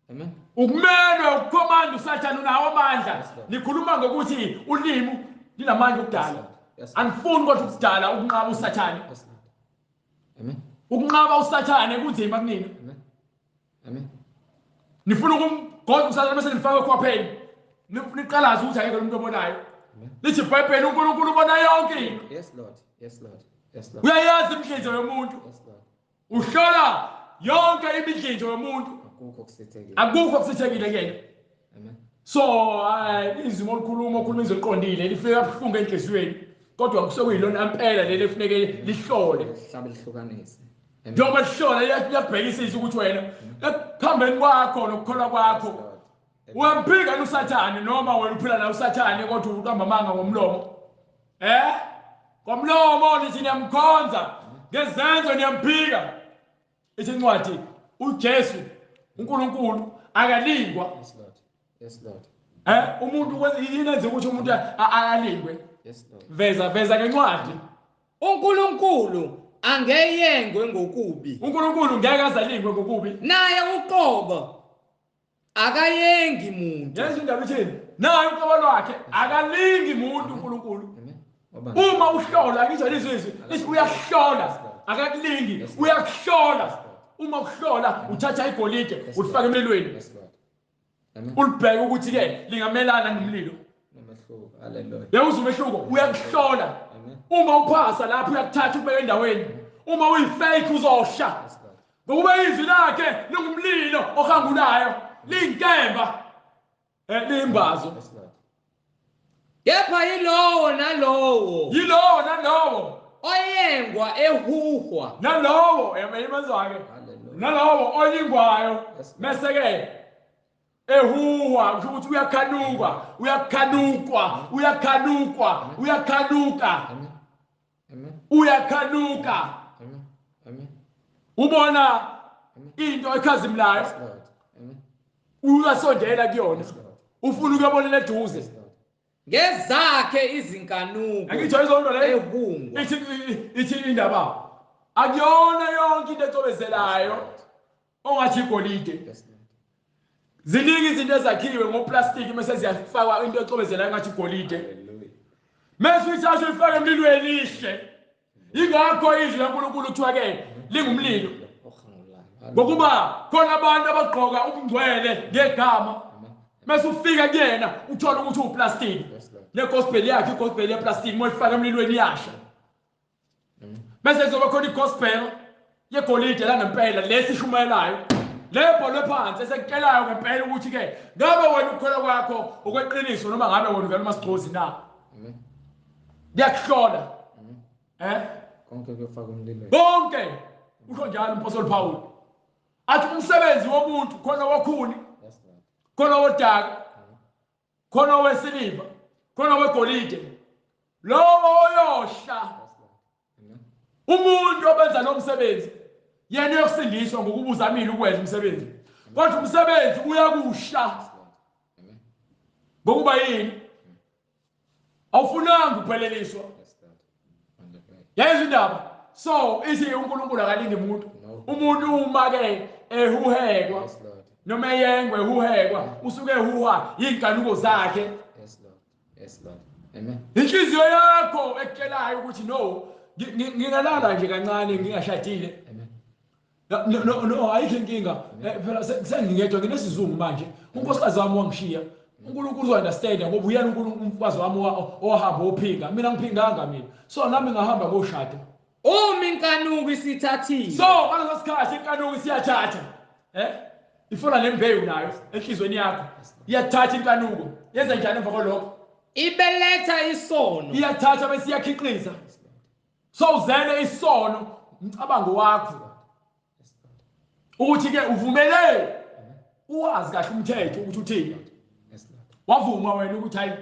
Amen. Ukumelwe ukukhomanda uSathane unawo amandla. Yes, Lord. Nikhuluma ngokuthi ulimi linamandla Yes okudala. Lord. Yes Lord. Anifuni kodwa ukudala ukunqaba uSathane. Yes Lord. Amen. Ukunqaba uSathane kunzima kunina. Amen. Amen. Nifuna ukumgoqa uSathane bese nifake ekhwapheni. Niqalaze ukuthi akekho umuntu obonayo. Amen. Lithi iBhayibheli uNkulunkulu ubona yonke into. Yes Lord. Yes Lord. Yes Lord. Uyayazi imihlinzo yomuntu. Yes Lord. Uhlola yonke imihlinzo yomuntu. Akukho kusithekile. Akukho kusithekile kuyena. Amen. So izwi olukhuluma okhuluma izwi eliqondile lifika kabuhlungu enhliziyweni, kodwa kusekuyilona impela leli efuneke lihlole. Lihlabe lihlukanise. Amen. Njengoba lihlola liyabhekisisa ukuthi wena ekuhambeni kwakho nokukholwa kwakho Yes, Lord. uyamphika uSathane noma wena uphila naye uSathane kodwa uqamba amanga ngomlomo. Ngomlomo nithi niyamkhonza, ngezenzo niyamphika. Ithi incwadi uJesu uNkulunkulu akalingwa. Yes Lord. Yes Lord. Umuntu yini enza ukuthi umuntu akalingwe? Yes Lord. Veza veza ngencwadi. uNkulunkulu angeyengwe ngokubi. uNkulunkulu ngeke azalingwe ngokubi. Naye uqobo akayengi muntu. Yesu indaba ithini? Naye uqobo lwakhe akalingi muntu uNkulunkulu. Amen. Ngoba Uma uhlola ngisho lizwi lithi uyahlola, akakulingi, uyakuhlola. Uma uhlola uthatha igolide ulifaka emlilweni. Yes Lord. Amen. Ulibheke ukuthi ke lingamelana nomlilo. Nomehluko. Hallelujah. Uyawuzwa umehluko, uyakuhlola. Amen. Uma uphasa lapho uyakuthatha ubeke endaweni. Uma uyifake uzosha. Yes Lord. Ngokuba izwi lakhe lingumlilo ohangulayo, liyinkemba, liyimbazo. Yes Lord. Kepha yilowo nalowo Yilowo nalowo oyengwa ehuhwa. nalowo yamazwa-ke Hallelujah. nalowo olingwayo Yes, Lord. mese ke ehuhwa, kusho ukuthi uyakhanukwa, uyakhanukwa, uyakhanukwa, uyakhanuka. Amen. Amen. Uyakhanuka. Amen. Amen. Ubona into ekhazimulayo, Yes Lord. Amen. uyasondela kuyona, Yes Lord. ufuna ukuyobonela eduze. Yes Lord. Ngezakhe izinkanuko Angitsho izonto leyo. ehungwa. Ithi indaba akuyona yonke into ecobezelayo ongathi igolide. Yes Lord. Ziningi izinto ezakhiwe ngoplastiki mase ziyafakwa into ecobezelayo ngathi igolide. Hallelujah. Mase uyithatha uyifake emlilweni ihle. Ingakho izwi laNkulunkulu kuthiwa ke lingumlilo. Ohangulayo. Ngokuba khona abantu abagqoka ubungcwele ngegama. Amen. Mase ufika kuyena uthola ukuthi uplastiki. Yes Lord. Negospel yakhe igospel yeplastiki moyifaka emlilweni iyasha. Amen. Bese kuzoba khona igospel yegolide langempela lesishumayelayo. Lebholwe phansi esekutshelayo ngempela ukuthi ke ngabe wena ukukholwa kwakho okweqiniso noma ngabe wena uvela umasigcozi na. Amen. Kuyakuhlola. Konke kuyofaka umlilo. Konke. Usho njalo uMpostoli Paul. Athi umsebenzi womuntu khona wokhuni, khona wodaka, khona wesiliva, khona wegolide. Lowo oyosha umuntu obenza lo msebenzi yena uyokusindiswa ngokuba uzamile ukwenza umsebenzi, kodwa umsebenzi uyakusha ngokuba yini? Awufunanga ukupheleliswa. Yayizwa indaba. So ithi uNkulunkulu akalingi umuntu. Umuntu uma ke ehuhekwa noma eyengwe ehuhekwa usuke ehuha iy'nkanuko zakhe. Yes Lord. Yes Lord. Amen. Inhliziyo yakho ekutshelayo ukuthi no, ngingalala nje kancane ngingashadile. Amen. No, ayikho inkinga. Phela sengingedwa nginesizungu manje. Unkosikazi wami wangishiya. uNkulunkulu uzo-understand ngoba uyena uNkulunkulu umfazi wami owahamba ophinga. Mina ngiphinganga mina. So nami ngahamba ngoshada. Uma inkanuko isithathile. So ngaleso sikhathi inkanuko isiyathatha. Ifuna nembewu nayo enhlizweni yakho. Iyathatha inkanuko. Yenza njani emva kwalokho? Ibeletha isono. Iyathatha bese iyakhiqiza. So uzele isono umcabango wakho. Ukuthi ke uvumele uwazi kahle umthetho ukuthi uthini. Wavuma wena ukuthi hayi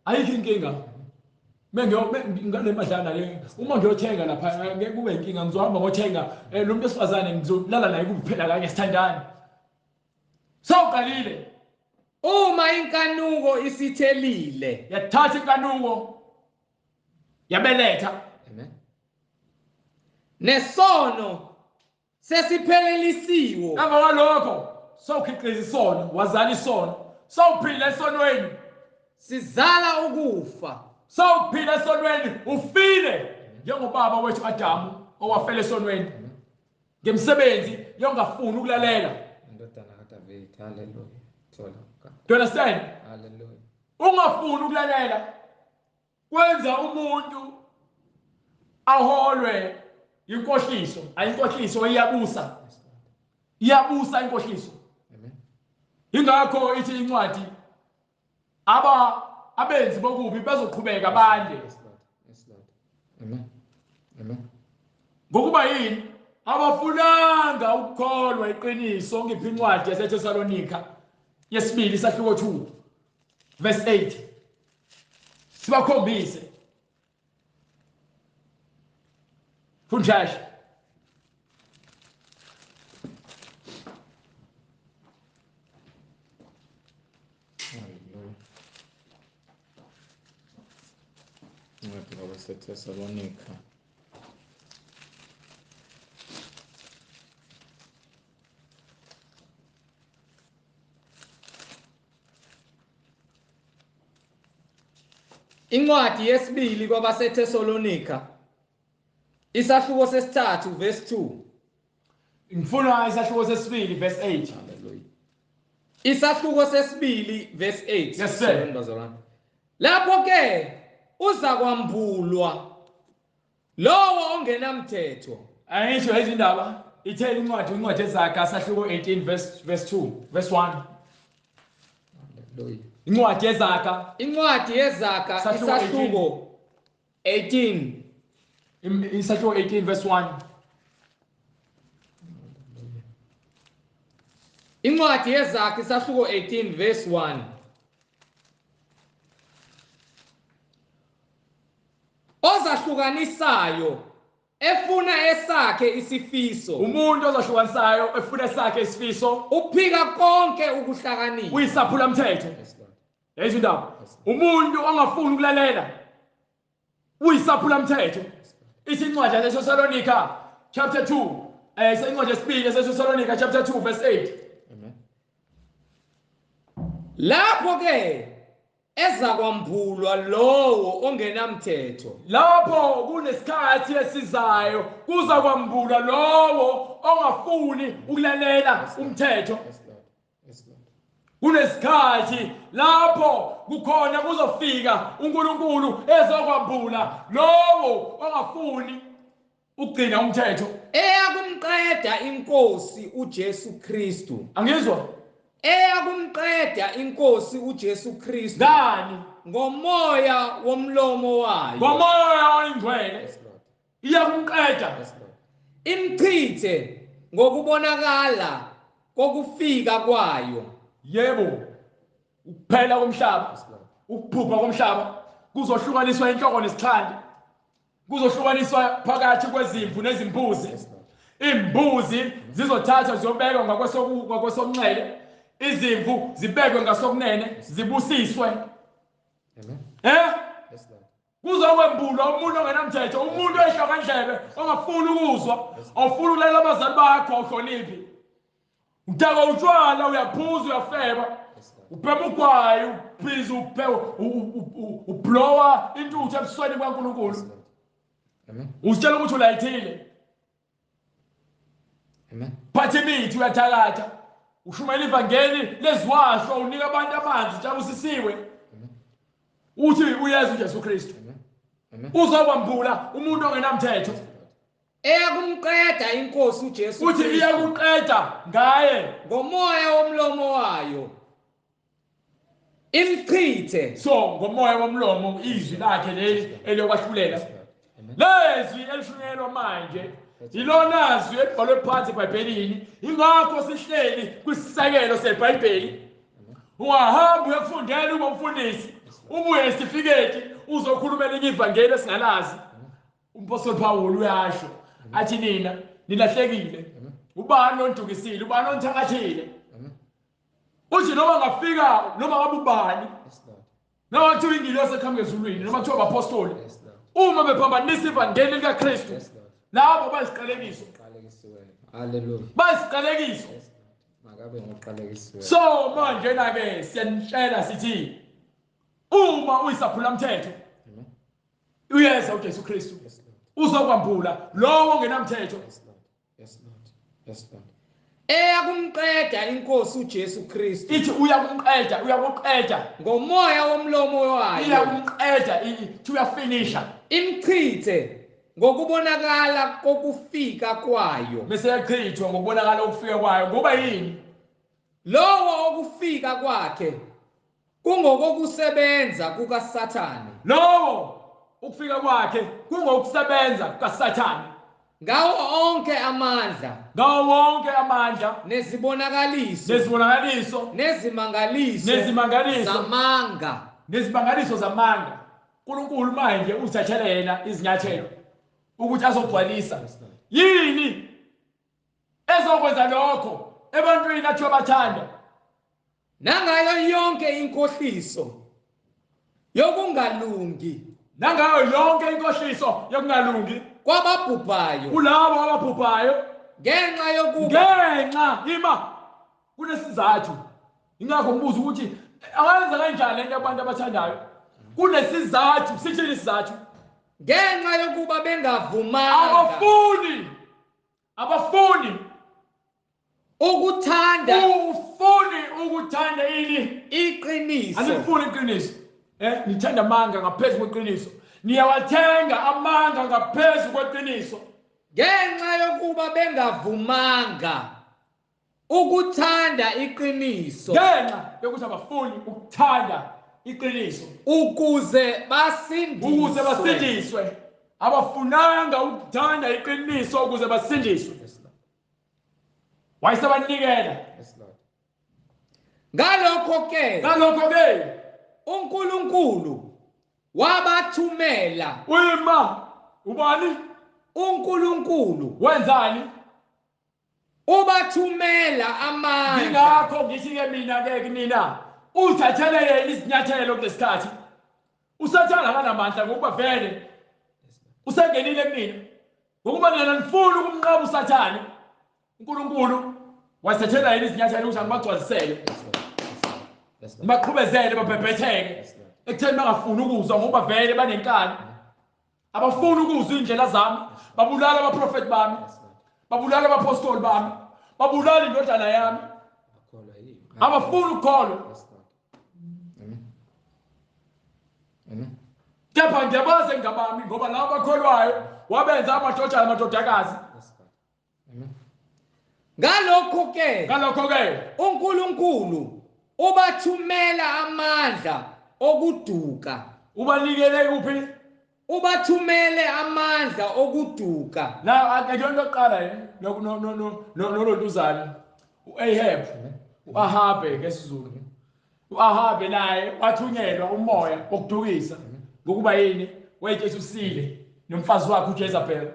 ayikho inkinga. Ngale madlana le uma ngiyothenga lapha ngeke kube inkinga, ngizohamba ngothenga lo muntu esifazane ngizolala naye kuphela kanye sithandane. Sawuqalile. Uma inkanuko isithelile, yathatha inkanuko yabeletha. Amen. Nesono sesiphelelisiwe. Emva kwalokho sawukhiqiza isono, wazala isono, sawuphila esonweni, sizala ukufa. Sawuphila esonweni, ufile njengobaba wethu Adamu owafela esonweni ngemsebenzi yongafuni ukulalela. Indodana kaDavid. Hallelujah. Thola. Do you understand? Hallelujah. Ungafuni ukulalela kwenza umuntu aholwe inkohliso. Ayinkohliso iyabusa. Iyabusa inkohliso. Amen. Ingakho ithi incwadi abenzi bokubi bazoqhubeka bande. Yes Lord. Yes Lord. Amen. Amen. Ngokuba yini? Abafunanga ukukholwa iqiniso. Ngiphi incwadi yaseThesalonika yesibili isahluko 2 verse 8. Sibakhombise. Funjash. Hallelujah. Incwadi kwabaseThesalonika. Incwadi yesibili kwabaseThesalonika isahluko sesithathu verse 2. Ngifuna isahluko sesibili verse 8. Hallelujah. Isahluko sesibili verse 8. Yes sir. Bazalwane. Lapho ke uzakwambulwa lowo ongenamthetho. Ayisho izindaba. Ithele incwadi eZaga sahluko 18 verse 2 verse 1. Hallelujah. Incwadi eZaga. Incwadi yeZaga isahluko 18. Isahluko 18 verse 1. Incwadi yeZaga isahluko 18 verse 1. Ozahlukanisayo efuna esakhe isifiso. Umuntu ozahlukanisayo efuna esakhe isifiso uphika konke ukuhlakanipha. Uyisaphula umthetho. Yezwa indaba. Umuntu ongafuni ukulalela uyisaphula umthetho. Ithi incwadi yaseThesalonika chapter 2, incwadi yesibili yaseThesalonika chapter 2 verse 8. Amen. Lapho ke ezakwambulwa lowo ongenamthetho. Lapho kunesikhathi esizayo kuza kwambulwa lowo ongafuni ukulalela umthetho. Kunesikhathi lapho kukhona kuzofika uNkulunkulu ezokwambula lowo ongafuni Ukugcina umthetho. Eyakumqeda inkosi uJesu Kristu. Angizwa. Eyakumqeda inkosi uJesu Kristu. Ngani? Ngomoya womlomo wayo. Ngomoya oyingcwele. Iyakumqeda. Imchithe ngokubonakala kokufika kwayo. Yebo. Ukuphela komhlaba, ukuphupha komhlaba kuzohlukaniswa inhloko nesixhandi. Kuzohlukaniswa phakathi kwezimvu nezimbuzi. Imbuzi zizothathwa ziyobekwa ngakwesokunxele, izimvu zibekwe ngasokunene, zibusiswe. Amen. Eh? Kuzokwembulwa umuntu ongenamthetho, umuntu oyihlokandlebe, ongafuni ukuzwa, awufuni ukulalela abazali bakho, awuhloniphi. Udakwa utshwala, uyaphuza, uyafeba. Ubhema ugwayi, uphiza, ublowa intuthu ebusweni bukaNkulunkulu. Amen. Uzitshela ukuthi ulayithile. Amen. Phatha imithi, uyathakatha. Ushumayela ivangeli leziwasho, unika abantu amanzi, ujabusisiwe. Uthi uyeza uJesu Kristu. Amen. Uzokwambula umuntu ongenamthetho. Eyakumqeda inkosi uJesu Uthi Kristu. Iyakuqeda ngaye. Ngomoya womlomo wayo. Imchithe. So ngomoya womlomo, izwi lakhe leli eliyokwahlulela. Lezwi elishunyelwa manje ilona zwi elibhalwe phansi eBhayibhelini. Ingakho sihleli kwisisekelo seBhayibheli. Ungahamba uyokufundela ube umfundisi, ubuye nesitifiketi, uzokhuluma elinye ivangeli esingalazi. Umpostoli Paul uyasho athi nina nilahlekile. Ubani ondukisile? Ubani onthakathile? Uthi noma ngafika noma ngabe ubani, noma kuthiwa ingilosi eqhamuka ezulwini, noma kuthiwa abapostoli, uma bephambanisa ivangeli likaKristu, labo bayisiqalekiso. Hallelujah. Bayisiqalekiso. Makabe ngoqalekisiwe. So manje na ke siyanitshela sithi uma uyisaphula mthetho, uyeza uJesu Kristu, uzokwambula lowo ongenamthetho. Yes Lord. Yes Lord. Yes Lord. Eyakumqeda inkosi uJesu Kristu. Ithi uyakumqeda, uyakuqeda. Ngomoya womlomo wayo. Iyakumqeda, ithi uyafinisha. Imchithe ngokubonakala kokufika kwayo. Bese yachithwa ngokubonakala kokufika kwayo. Ngoba yini? Lowo okufika kwakhe kungokokusebenza kukaSathane. Lowo ukufika kwakhe kungokusebenza kukaSathane. Ngawo onke amandla. Ngawo wonke amandla. Nezibonakaliso. Nezibonakaliso. Nezimangaliso. Nezimangaliso. Zamanga. Nezimangaliso zamanga. uNkulunkulu manje uzithathele yena izinyathelo ukuthi azogcwalisa. Yini ezokwenza lokho ebantwini athi abathanda? Nangayo yonke inkohliso yokungalungi. Nangayo yonke inkohliso yokungalungi kwababhubhayo. Kulabo ababhubhayo. Ngenxa yokuba ngenxa ima kunesizathu. Ingakho ngibuza ukuthi ayenza kanjani lento abantu abathandayo. Kunesizathu, sithini isizathu? Ngenxa yokuba bengavumanga. Abafuni. Abafuni ukuthanda. Ufuni ukuthanda ini? Iqiniso. Anifuni iqiniso. Nithanda amanga ngaphezulu kweqiniso. Niyawathenga amanga ngaphezulu kweqiniso. Ngenxa yokuba bengavumanga ukuthanda iqiniso. Ngenxa yokuthi abafuni ukuthanda iqiniso. Ukuze basindiswe. Ukuze basindiswe. Abafunanga ukuthanda iqiniso ukuze basindiswe. Wayesebanikela. Ngalokho ke. Ngalokho ke. uNkulunkulu wabathumela. Uyima ubani? uNkulunkulu wenzani? Ubathumela amandla. Ngakho ngithi ke mina ke kunina uthathele yena izinyathelo kulesikhathi. Usathana akanamandla ngokuba vele usengenile kunina. Ngokuba nina nifuna ukumnqaba uSathane. uNkulunkulu wasethela yena izinyathelo ukuthi angibagcwalisele. Baqhubezele babhebhetheke. Ekutheni bangafuni ukuzwa ngoba vele banenkani. Abafuni ukuzwa indlela zami, babulala abaprofeti bami. Babulala abapostoli bami. Babulala indodana yami. Abafuni ukukholwa. Amen. Amen. Kepha ngiyabazi engabami ngoba labo abakholwayo wabenza amadodana amadodakazi. Ngalokho-ke Ngalokho-ke uNkulunkulu ubathumela amandla okuduka. Ubanikele kuphi? Ubathumele amandla okuduka. La akuyona yokuqala nolontuzana uAhab, uAhabe ngesiZulu. uAhabe naye wathunyelwa umoya wokudukisa ngokuba yini? Wayetshela usile nomfazi wakhe uJezebel.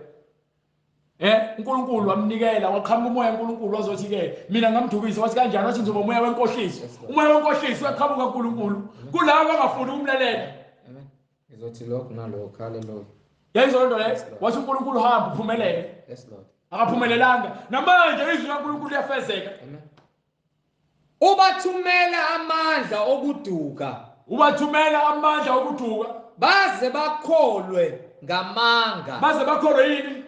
uNkulunkulu wamnikela, waqhamuka umoya kaNkulunkulu wazothi ke mina ngamdukisa. Wathi kanjani? Wathi ngizoba umoya wenkohliso. Umoya wenkohliso uyaqhamuka kuNkulunkulu kulabo abangafuni ukumlalela. Amen. Ngizothi lokho nalokho. Hallelujah. Yayizonto le. Wathi uNkulunkulu hamba uphumelele. Yes Lord. Akaphumelelanga. Namanje izwi laNkulunkulu liyafezeka. Amen. Ubathumela amandla okuduka. Ubathumela amandla okuduka. Baze bakholwe ngamanga. Baze bakholwe yini?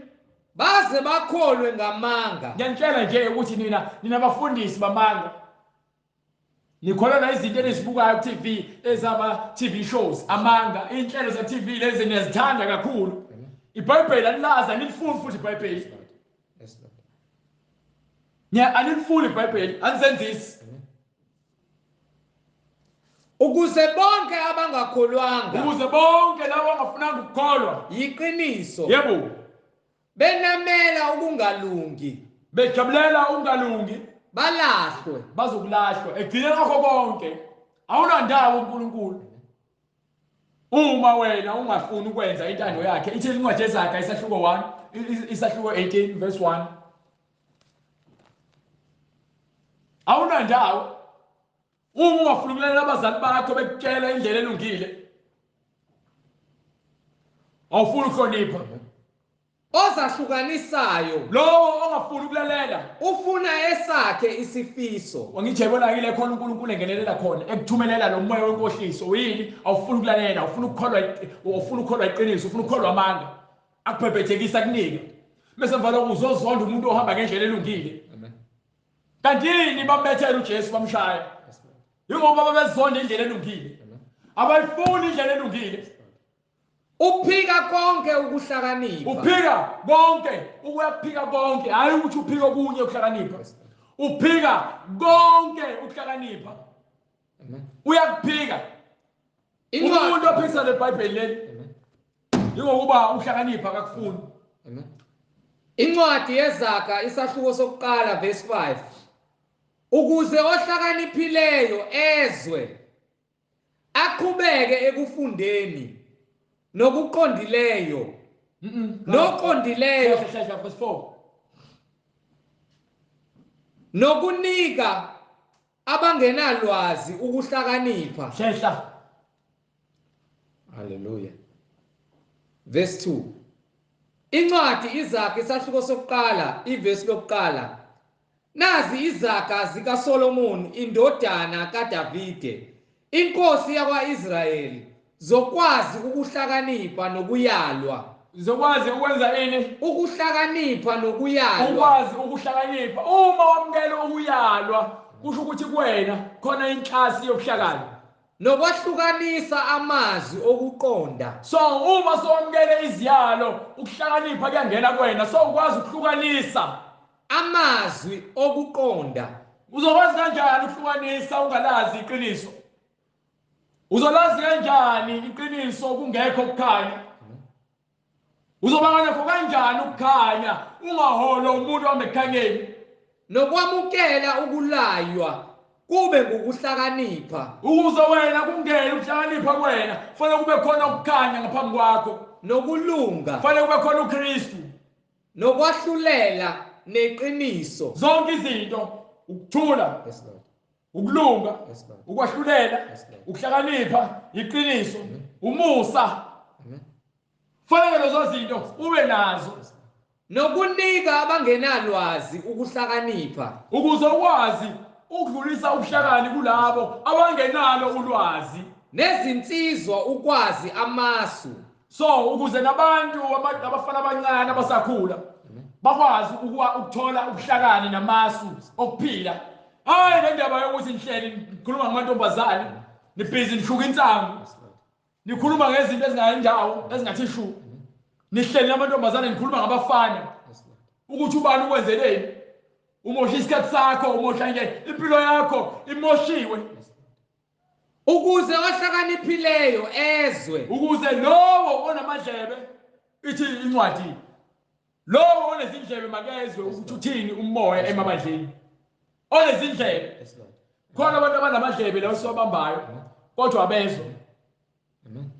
Baze bakholwe ngamanga. Ngiyanitshela nje ukuthi nina bafundisi bamanga. Nikholelwa izinto enizibukayo ku-TV, ezama TV shows, amanga, inhlelo za TV lezi niyazithanda kakhulu. iBhayibheli anilazi, anilifuni futhi iBhayibheli. Yes Lord. Niya anilifuni iBhayibheli, anizenzisi. Ukuze bonke abangakholwanga, ukuze bonke labo abangafunanga ukukholwa yiqiniso, yebo, benamela ukungalungi, bejabulela ukungalungi, balahlwe, bazokulahlwa. Egcineni kwakho konke awunandawo uNkulunkulu uma wena ungafuni ukwenza intando yakhe. Ithi incwadi yeZaga isahluko 1, isahluko 18 verse 1, awunandawo uma ungafuni ukulalela abazali bakho bekutshela indlela elungile, awufuni ukuhlonipha. Ozahlukanisayo, lowo ongafuni ukulalela, ufuna esakhe isifiso. Wangithi yabona ke le khona uNkulunkulu engenelela khona ekuthumelela lo moya wenkohliso. Yini? Awufuni ukulalela, awufuni ukukholwa, awufuni ukukholwa iqiniso, ufuna ukukholwa amanga, akubhebhethekisa kunike, bese emva lokho uzozonda umuntu ohamba ngendlela elungile. Kanti yini bambethela uJesu bamshaya? Yingoba babezonda indlela elungile, abayifuni indlela elungile. Uphika konke ukuhlakanipha. Uphika konke, uyaphika konke. Hayi ukuthi uphika okunye ukuhlakanipha, uphika konke ukuhlakanipha. Uyakuphika umuntu ophikisa leBhayibheli leli, ingokuba uhlakanipha akakufuni. Incwadi yeZaga isahluko sokuqala verse 5, ukuze ohlakaniphileyo ezwe aqhubeke ekufundeni nokuqondileyo, noqondileyo, verse 4, nokunika abangenalwazi ukuhlakanipha. Shesha. Hallelujah. Verse 2, incwadi iZaga isahluko sokuqala ivesi lokuqala, nazi izaga zikaSolomon indodana kaDavide inkosi yakwaIsrayeli, zokwazi ukuhlakanipha nokuyalwa. Zokwazi ukwenza ini? Ukuhlakanipha nokuyalwa. Ukwazi ukuhlakanipha. Uma wamukela ukuyalwa, kusho ukuthi kuwena khona inhlasi yobuhlakani. Nokwahlukanisa amazwi okuqonda. So uma sowamukele iziyalo, ukuhlakanipha kuyangena kuwena, so ukwazi ukuhlukanisa amazwi okuqonda. Uzokwazi kanjani ukuhlukanisa ungalazi iqiniso? Uzolazi kanjani iqiniso kungekho ukukhanya? Uzoba nakho kanjani ukukhanya ungaholo umuntu ohamba ekukhanyeni? Nokwamukela ukulaywa kube ngukuhlakanipha. Ukuze wena kungene ukuhlakanipha kuwena, kufanele kube khona ukukhanya ngaphambi kwakho. Nokulunga. Kufanele kube khona uKristu. Nokwahlulela neqiniso. Zonke izinto, ukuthula. Yes Lord. Ukulunga, yes Lord. Ukwahlulela, yes Lord. Ukuhlakanipha, iqiniso, umusa. Fanele lezo zinto ube nazo. Nokunika abangenalwazi ukuhlakanipha. Ukuze ukwazi ukudlulisa ubuhlakani kulabo abangenalo ulwazi. Nezinsizwa ukwazi amasu. So ukuze nabantu abafana abancane abasakhula bakwazi ukuthola ubuhlakani namasu okuphila. Hayi le ndaba yokuthi nihleli nikhuluma ngamantombazane, nibhizi nishuka insangu. Nikhuluma ngezinto ezingayindawo, ezingathi shu. Nihleli namantombazane nikhuluma ngabafana. Ukuthi ubani ukwenzeleni? Umosha isikhathi sakho, umosha nje impilo yakho imoshiwe. Ukuze ohlakaniphileyo ezwe. Ukuze lowo onamadlebe, ithi incwadi, lowo onezindlebe makezwe ukuthi uthini umoya emabandleni. Onezindlebe. Khona abantu abanamadlebe lawo siwabambayo kodwa abezwa.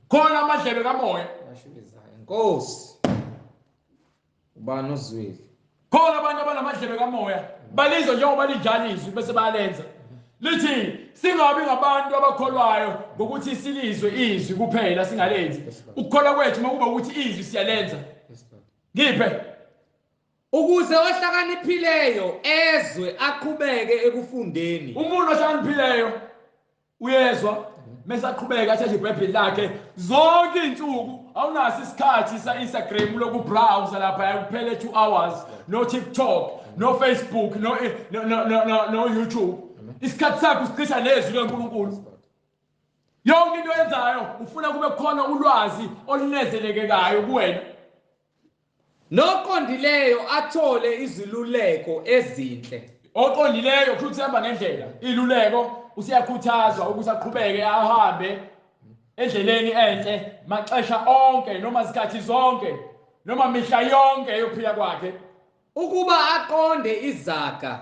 Khona amadlebe kamoya. Nkosi. Ubani ozwile? Khona abantu abanamadlebe kamoya balizwe njengoba linjalo izwi bese bayalenza. Lithi singabi ngabantu abakholwayo ngokuthi silizwe izwi kuphela singalenzi. Ukukholwa kwethu makuba ukuthi izwi siyalenza. Ngiphe. Ukuze ohlakaniphileyo ezwe aqhubeke ekufundeni. Umuntu ohlakaniphileyo uyezwa mase aqhubeka athathe iBhayibheli lakhe zonke izinsuku. Awunaso isikhathi sa Instagram loku browser lapha kuphele 2 hours, no TikTok, no Facebook, no no no no, no YouTube. Isikhathi sakho usicisha nezwi leNkulunkulu. Yonke into oyenzayo ufuna kube khona ulwazi olunezelekekayo kuwena. Noqondileyo athole iziluleko ezinhle. Oqondileyo kusho ukuthi hamba ngendlela. Iluleko usiyakhuthazwa ukuthi aqhubeke ahambe endleleni enhle maxesha onke noma izikhathi zonke noma mihla yonke yokuphila kwakhe. Ukuba aqonde izaga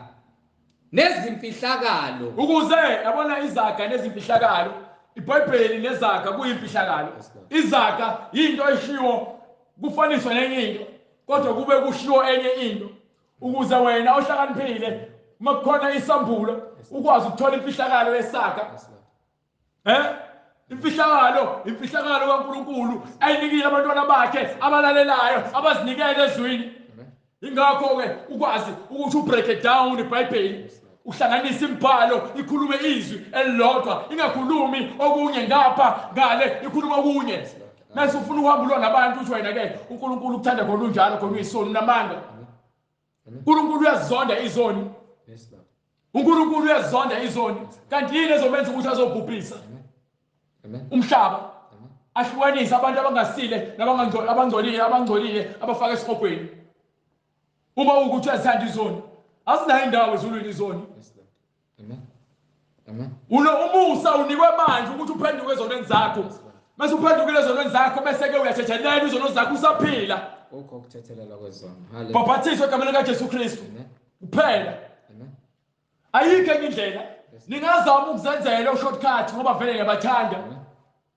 nezimfihlakalo. Ukuze yabona izaga nezimfihlakalo, iBhayibheli nezaga kuyimfihlakalo. Izaga into eshiwo kufaniswa nenye into kodwa kube kushiwo enye into ukuze wena ohlakaniphile uma kukhona isambulo ukwazi ukuthola imfihlakalo yesaga. Imfihlakalo, imfihlakalo kaNkulunkulu ayinikile abantwana bakhe abalalelayo abazinikele ezwini. Ingakho ke ukwazi ukuthi ubreak it down iBhayibheli, uhlanganise imibhalo ikhulume izwi elilodwa, ingakhulumi okunye ngapha ngale, ikhuluma okunye. Mase ufuna ukuhamba ulwa nabantu uthi wena ke uNkulunkulu ukuthanda khona unjalo khona uyisoni unamanga. uNkulunkulu uyazonda izoni. uNkulunkulu uyazonda izoni. Kanti yini ezomenza ukuthi azobhubhisa umhlaba? Ahlukanise abantu abangasile nabangcolile, abangcolile abafaka esihogweni. Uma ukuthi uyazithanda izoni, azinayo indawo ezulwini izoni. Amen. Umusa unikwe manje ukuthi uphenduke ezonweni zakho. Mase uphendukile ezonweni zakho bese ke uyathethelela izono zakho usaphila. Ukho ukuthethelela kwezono. Hallelujah. Bhaphathizwe egameni likaJesu Kristu. Kuphela. Amen. Ayikho enye indlela. Ningazama ukuzenzela ushortcut ngoba vele ngiyabathanda.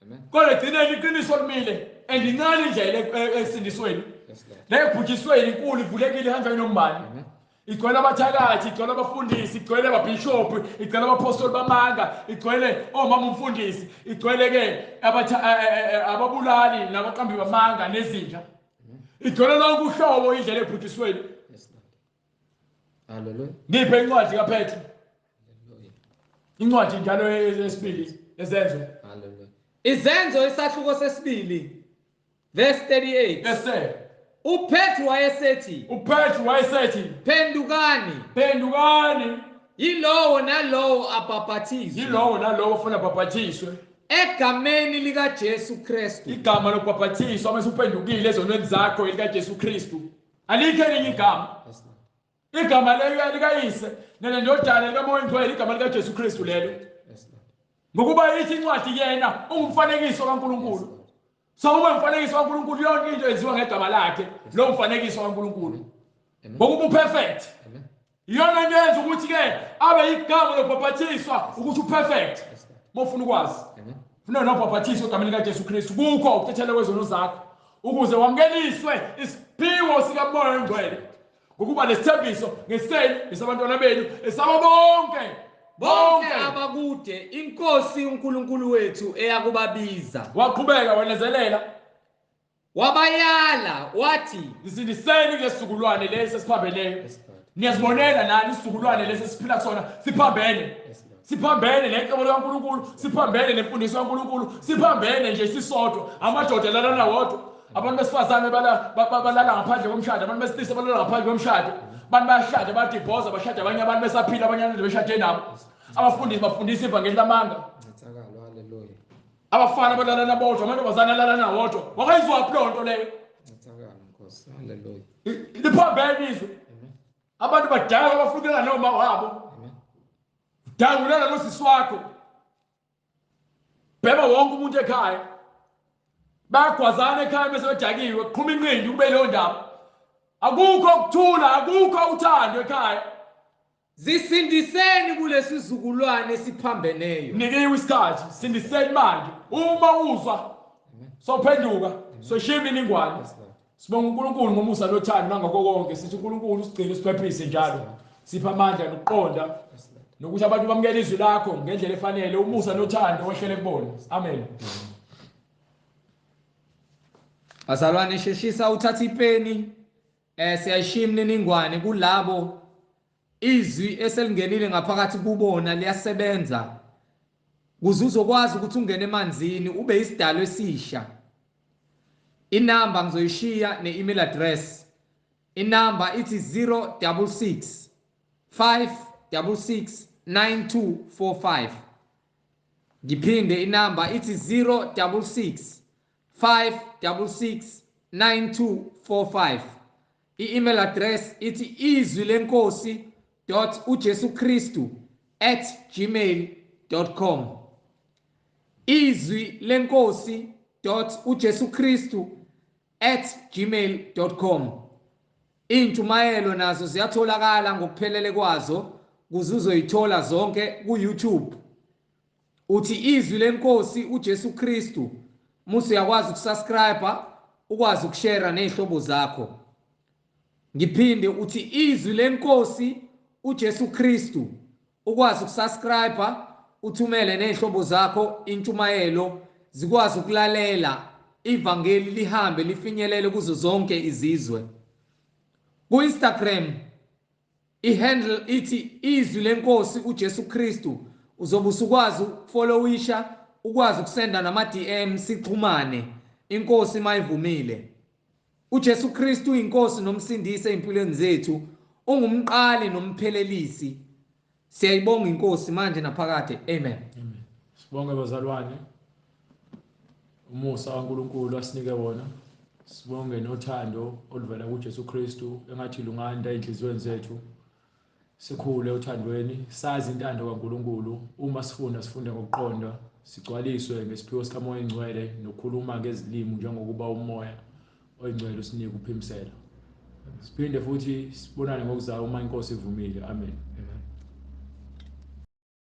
Amen. Kodwa egcineni iqiniso limile and incane indlela esindisweni. Yes Lord. Lebhujisweni inkulu ivulekile ihanjwa inombani. Amen. Igcwele abathakathi, igcwele abafundisi, igcwele ababhishophi, igcwele abapostoli bamanga, igcwele omama umfundisi, igcwele ke ababulali nabaqambi bamanga nezinja. Igcwele lonke uhlobo indlela ebhujisweni. Yes Lord. Hallelujah. Ngiphe incwadi kaPetru. Hallelujah. Incwadi njalo yesibili ezenzo. Hallelujah. Izenzo isahluko sesibili verse 38. Yes sir. uPetru wayesethi, uPetru wayesethi, phendukani, phendukani, yilowo nalowo abhaphathizwe, yilowo nalowo ofuna abhaphathizwe egameni likaJesu Kristu. Igama lokubhaphathizwa mase uphendukile ezonweni zakho likaJesu Kristu. Alikho elinye igama. Igama lelo likaYise nelendodana likaMoya oNgcwele, igama likaJesu Kristu lelo. Ngokuba ithi incwadi yena ungumfanekiso kaNkulunkulu. So uma umfanekiso kaNkulunkulu yonke into yenziwa ngegama lakhe, lo mfanekiso kaNkulunkulu. Ngokuba uperfect. Iyona into yenza ukuthi ke abe igama lokubhaphathizwa ukuthi uperfect. Mofuna ukwazi. Funa nobhaphathiso egameni likaJesu Kristu kukho ukuthethela kwezono zakho ukuze wamukeliswe isiphiwo sikaMoya oNgcwele. Ngokuba lesithembiso ngesenu esabantwana benu esabo bonke bonke abakude inkosi uNkulunkulu wethu eyakubabiza. Waqhubeka wenezelela wabayala wathi nisindiseni kulesizukulwane lesi esiphambeneyo. Niyazibonela nani isizukulwane lesi esiphila kusona siphambene. Siphambene necebo likaNkulunkulu, siphambene nemfundiso kaNkulunkulu, siphambene nje sisodwa. Amadoda lalana wodwa, abantu besifazane balala ngaphandle komshado, abantu besilisa balala ngaphandle komshado, abantu bayashada bayadivosa, bashada abanye abantu besaphila, abanye abantu beshade nabo. Abafundisi bafundisa ivangeli lamanga. Haleluya. Abafana balalana bodwa, amantombazane alalana wodwa. Wakayizwaphi loo nto leyo? Hallelujah. Liphambene izwe. Abantu badala abafukela noma wabo. Dangulana nosisi wakho. Bheba wonke umuntu ekhaya. Bayagwazana ekhaya bese bedakiwe, kuqhuma inqindi kube leyo ndaba. Akukho ukuthula, akukho uthando ekhaya. Zisindiseni kulesizukulwane esiphambeneyo. Nikiwe isikhathi, sindiseni manje. Uma uzwa sophenduka, soshiya imininingwane. Sibonga uNkulunkulu ngomusa nothando nangakho konke. Sithi uNkulunkulu usigcine siphephise njalo. Sipha amandla nokuqonda nokuthi abantu bamukele izwi lakho ngendlela efanele, umusa nothando wehlele kubona. Amen. Bazalwane, sheshisa uthatha ipeni, siyayishiya imininingwane kulabo izwi eselingenile ngaphakathi kubona liyasebenza kuze uzokwazi ukuthi ungene emanzini ube isidalo esisha. Inamba ngizoyishiya ne-email address. Inamba ithi 066 566 9245. Ngiphinde inamba ithi 066 566 9245. I-email address ithi izwi lenkosi .ujesukristu@gmail.com. Izwi lenkosi .ujesukristu@gmail.com. Intshumayelo nazo ziyatholakala ngokuphelele kwazo, kuze uzoyithola zonke ku YouTube. Uthi izwi lenkosi uJesu Kristu, musu uyakwazi ukusubscribe, ukwazi ukushare nezihlobo zakho. Ngiphinde uthi izwi lenkosi uJesu Kristu, ukwazi ukusubscribe, uthumele nezihlobo zakho intshumayelo zikwazi ukulalela ivangeli lihambe lifinyelele kuzo zonke izizwe. Ku Instagram ihandle ithi izwi lenkosi uJesu Kristu, uzobe usukwazi ukufollowisha, ukwazi ukusenda nama DM, sixhumane inkosi mayivumile. uJesu Kristu inkosi nomsindisi empilweni zethu, ungumqali nomphelelisi. Siyayibonga inkosi manje naphakade. Amen. Amen. Sibonge bazalwane, umusa kaNkulunkulu asinike wona. Sibonge nothando oluvela kuJesu Kristu engathi lunganda enhliziyweni zethu. Sikhule othandweni, sazi intando kaNkulunkulu. Uma sifunda sifunde ngokuqonda, sigcwaliswe ngesiphiwo sikaMoya oNgcwele nokukhuluma ngezilimi njengokuba uMoya oNgcwele usinika uphimisela. Siphinde futhi sibonane ngokuzayo uma inkosi ivumile. Amen. Amen.